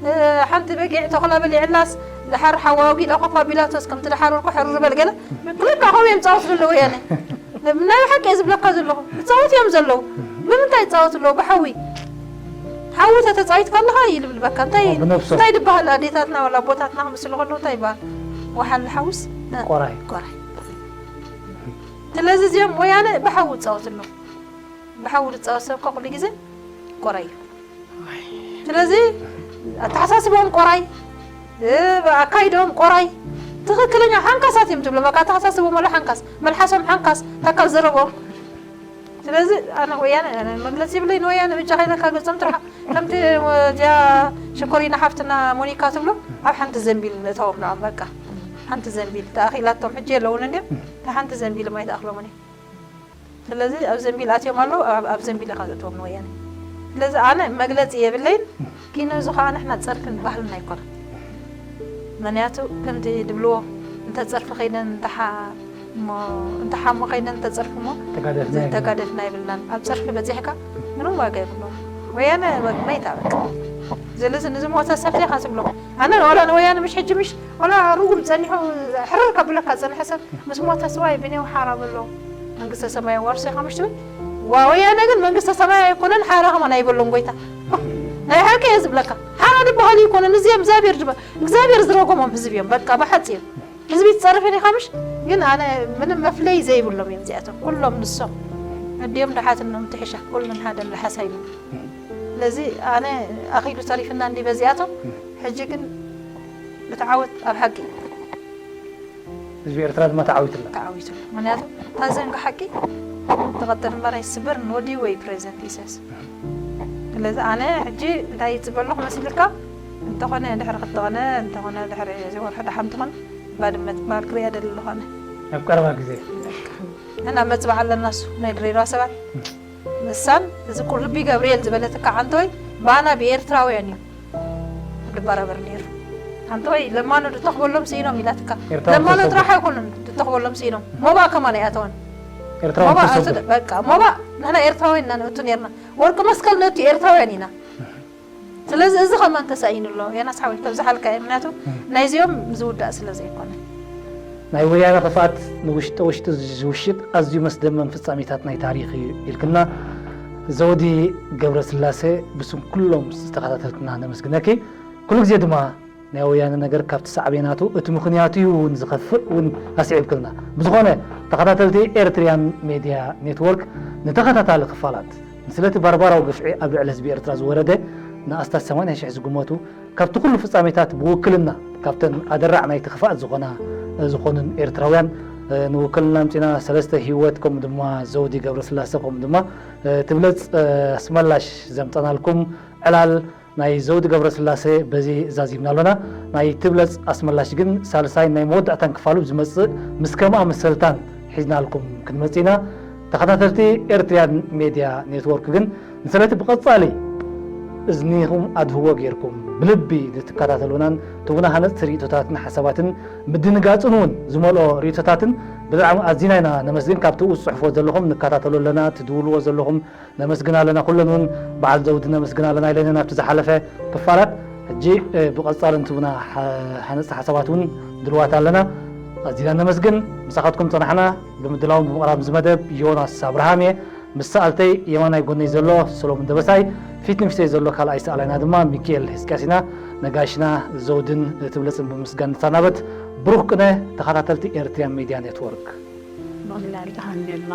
እ፣ ሓንቲ በጊዕ ተኹላ በሊዕላስ፣ ድሓር ሓዊ ኣውጊዳ ኮፍ ኣቢላቶስ፣ ከምቲ ድሓር ወርቁ ሕርር በል ገለ፣ ክልተ ከምኡ እዮም ዝጻወቱ ዘለዉ ወያነ። ናይ ብሓቂ እየ ዝብለካ ዘለኹ። ይጻወቱ እዮም ዘለዉ። ብምንታይ ይጻወቱ ኣለዉ? ብሓዊ። ሓዊ ተተጻዊትካ ኣለኻ ኢሉ ይብል በቃ። እንታይ፣ ኣዎ፣ ብነፍሶም። እንታይ ድበሃል? ኣዴታትና ወላ ኣቦታትና ክምስሉ ከለዉ እንታይ ይበሃል? ወሓል ሓውስ? እ፣ ቆራይ። ቆራይ። ስለዚ እዚኦም ወያነ ብሓዊ ይጻወቱ ኣለዉ። ብሓዊ ዝጻወት ሰብ እኮ ኩሉ ግዜ ቆራይ እዩ። ስለዚ ኣተሓሳስቦም ቆራይ፣ እ፣ ኣካይዶም ቆራይ፣ ትኽክለኛ ሓንካሳት እዮም ትብሎም። በቃ ኣተሓሳስቦም ወላ ሓንካስ፣ መልሓሶም ሓንካስ፣ ታካል ዘረቦም። ስለዚ ኣነ ወያነ፣ ኣነ መግለጺ ይብለይ ንወያነ፣ ብጫ ከይነካ ገጾም ትርሓ። ከምቲ እዚኣ ሽኮሪና ሓፍትና ሞኒካ ትብሎ፣ ኣብ ሓንቲ ዘንቢል ነእተዎም ንዖም በቃ። ሓንቲ ዘንቢል ተኣኺላቶም ሕጂ የለውን እንድዮም፣ እታ ሓንቲ ዘንቢል ማይ ተኣኽሎምን እዩ። ስለዚ ኣብ ዘንቢል ኣትዮም ኣለዉ፣ ኣብ፣ ኣብ ዘንቢል ኢኻ ዘእትዎም ንወያነ። ስለዚ ኣነ መግለጺ የብለይን፣ ግን እዚ ኸኣ ንሕና ጸርፍን ባህልና ኣይኮነን። ምኽንያቱ ከምቲ ድብልዎ፣ እንተ ጸርፊ ከይደን፣ እንተ ሓ-፣ እሞ፣ እንተ ሓሞ ከይደን፣ እንተ ጸርፊ እሞ ተጋደፍና እዚ ይብላን። ተጋደፍና ይብላን። ኣብ ጸርፊ በጺሕካ ምንም ዋጋ የብሉን። ወያነ መይታ በቃ። ስለዚ ንዝሞተ ሰብ ዲኻ ትብሎ? ኣነ ዋላ ንወያነ ምሽ ሕጂ ምሽ፣ ዋላ ርጉም ጸኒሑ ሕርር ከብለካ ጸንሐ ሰብ ምስ ሞተ ስዋይ ብኔው ሓራ በሎ። መንግስተ ሰማይ ዋርሶ ኢኻ ምሽ ትብል? ዋ፣ ወያነ ግን መንግስተ ሰማይ ኣይኮነን፣ ሓራ ከማን ኣይበሎም ጎይታ። ናይ ሓቂ እየ ዝብለካ። ሓራ ዝበሃሉ ኣይኮነን፣ እዚኦም እግዚኣብሔር ድበ-፣ እግዚኣብሔር ዝረጎሞም ህዝቢ እዮም። በቃ ብሓጺር። ህዝቢ ትጸርፍ ኢኻ ምሽ? ግን ኣነ ምንም መፍለይ ዘይብሎም እዮም እዚኣቶም። ኩሎም ንሶም። ኣዲኦም ደሓትኖም ትሕሻ፣ ኩሉ ንሓደ ለሓሳ ኢሉ። ስለዚ ኣነ ኣኺሉ ተሪፍና እንዲ በዚኣቶም። ሕጂ ግን እቲ ዓወት ኣብ ሓቂ። ህዝቢ ኤርትራ ድማ ተዓዊቱ ኣሎ። ተዓዊቱ ኣሎ። ምኽንያቱ እታ ዘንጊ ሓቂ ትቐጥል እምበር ኣይስበርን። ወዲ ወይ ፕሬዚደንት ኢሳያስ። ስለዚ ኣነ ሕጂ እንታይ ይጽበ ኣለኹ መስልካ? እንተኾነ ድሕሪ ክልተ ኾነ፣ እንተኾነ ድሕሪ እዚ ወርሒ ደሓን ትኾን፣ ባድመ ትበሃል ክሪኣ ደሊ ኣለኹ ኣነ። ኣብ ቀረባ ግዜ። እና መጽባዕ ኣለና እሱ ናይ ድሬዳዋ ሰባት። ንሳን እዚ ቁልቢ ገብርኤል ዝበለትካ ዓንተወይ ባና ብኤርትራውያን እዩ ልበራበር ነይሩ። ዓንተወይ ለማኖ ድተኽበሎም ስኢኖም ኢላትካ። ኤርትራውያን ለማኖ ተሰቡ። ጥራሕ ኣይኮኑን ድተኽበሎም ስኢኖም። ሞባእ ከማን ኣይኣተወን። ኤርትራውያን ሞባእ ተሰቡ። ኣንተ-፣ በቃ ሞባእ ንሕና ኤርትራውያን ኢና ንእቱ ነይርና። ወርቂ መስቀል ነቱ ኤርትራውያን ኢና። ስለዚ እዚ ከማን ተሳኢኑ ኣሎ። ዮናስ ሓወይ፣ ከም ዝሓልካ እየ። ምክንያቱ እም። ናይዚኦም ዝውዳእ ስለ ዘይኮነ። ናይ ወያነ ክፍኣት ንውሽጠ ውሽጢ ዝውሽጥ ኣዝዩ መስደመም ፍጻሜታት ናይ ታሪኽ እዩ ኢልክና ዘውዲ ገብረስላሴ፣ ብስም ኩሎም ዝተኸታተልትና ነመስግነኪ። ኩሉ ግዜ ድማ ናይ ወያነ ነገር ካብቲ ሳዕቤናቱ እቲ ምኽንያቱ እዩ እውን ዝኸፍእ እውን ኣስዒብክልና። ብዝኾነ ተኸታተልቲ ኤርትርያን ሜድያ ኔትወርክ ንተኸታታሊ ክፋላት ስለቲ ባርባራዊ ግፍዒ ኣብ ልዕሊ ህዝቢ ኤርትራ ዝወረደ ንኣስታት ሰማንያ ሽሕ ዝግመቱ ካብቲ ኩሉ ፍጻሜታት ብውክልና ካብተን ኣደራዕ ናይቲ ክፍኣት ዝኾና፣ ዝኾኑን ኤርትራውያን፣ እ፣ ንውክልና ኣምጺና ሰለስተ ህይወት ከምኡ ድማ ዘውዲ ገብረስላሰ ከምኡ ድማ፣ እ፣ ትብለጽ፣ እ፣ ኣስመላሽ ዘምጸናልኩም ዕላል ናይ ዘውዲ ገብረስላሰ በዚ ዛዚምና ኣሎና። ናይ ትብለጽ ኣስመላሽ ግን ሳልሳይን ናይ መወዳእታን ክፋሉ ዝመጽእ ምስ ከምኣ መሰልታን ሒዝናልኩም ክንመጽእ ኢና። ተኸታተልቲ ኤርትርያን ሜድያ ኔትወርክ ግን ንሰለቲ ብቐጻሊ እዝኒኹም ኣድህቦ ጌርኩም ብልቢ ንትከታተሉናን ትቡና ሃነጽቲ ርእይቶታትን ሓሳባትን ምድንጋጽን እውን ዝመልኦ ርእይቶታትን ብጣዕሚ ኣዚና ኢና ነመስግን። ካብቲ ጽሑፎ ዘለኹም ንከታተሎ ኣለና፣ ትድውልዎ ዘለኹም ነመስግን ኣለና። ኩለን እውን በዓል ዘውዲ ነመስግን ኣለና ኢለን እየን ኣብቲ ዝሓለፈ ክፋላት። ሕጂ፣ እ፣ ብቐጻሊ እንትቡና ሓ-፣ ሃነጽቲ ሓሳባት እውን ድልዋት ኣለና። ኣዚና ነመስግን። ምሳኻትኩም ጸናሕና። ብምድላውን ብምቕራብ እዚ መደብ ዮናስ ኣብርሃም እየ። ምስ ሰኣልተይ የማናይ ጎነይ ዘሎ ሰሎሙን ደበሳይ፣ ፊት ንፊተይ ዘሎ ካልኣይ ሰኣላይና ድማ ሚኪኤል ህዝቅያስ ኢና። ነጋሽና ዘውድን ትብለጽን ብምስጋን ንሰናበት። ብሩኽ ቅነ ተኸታተልቲ ኤርትርያን ሜድያ ኔትወርክ። ብቕላል ተሃንልና።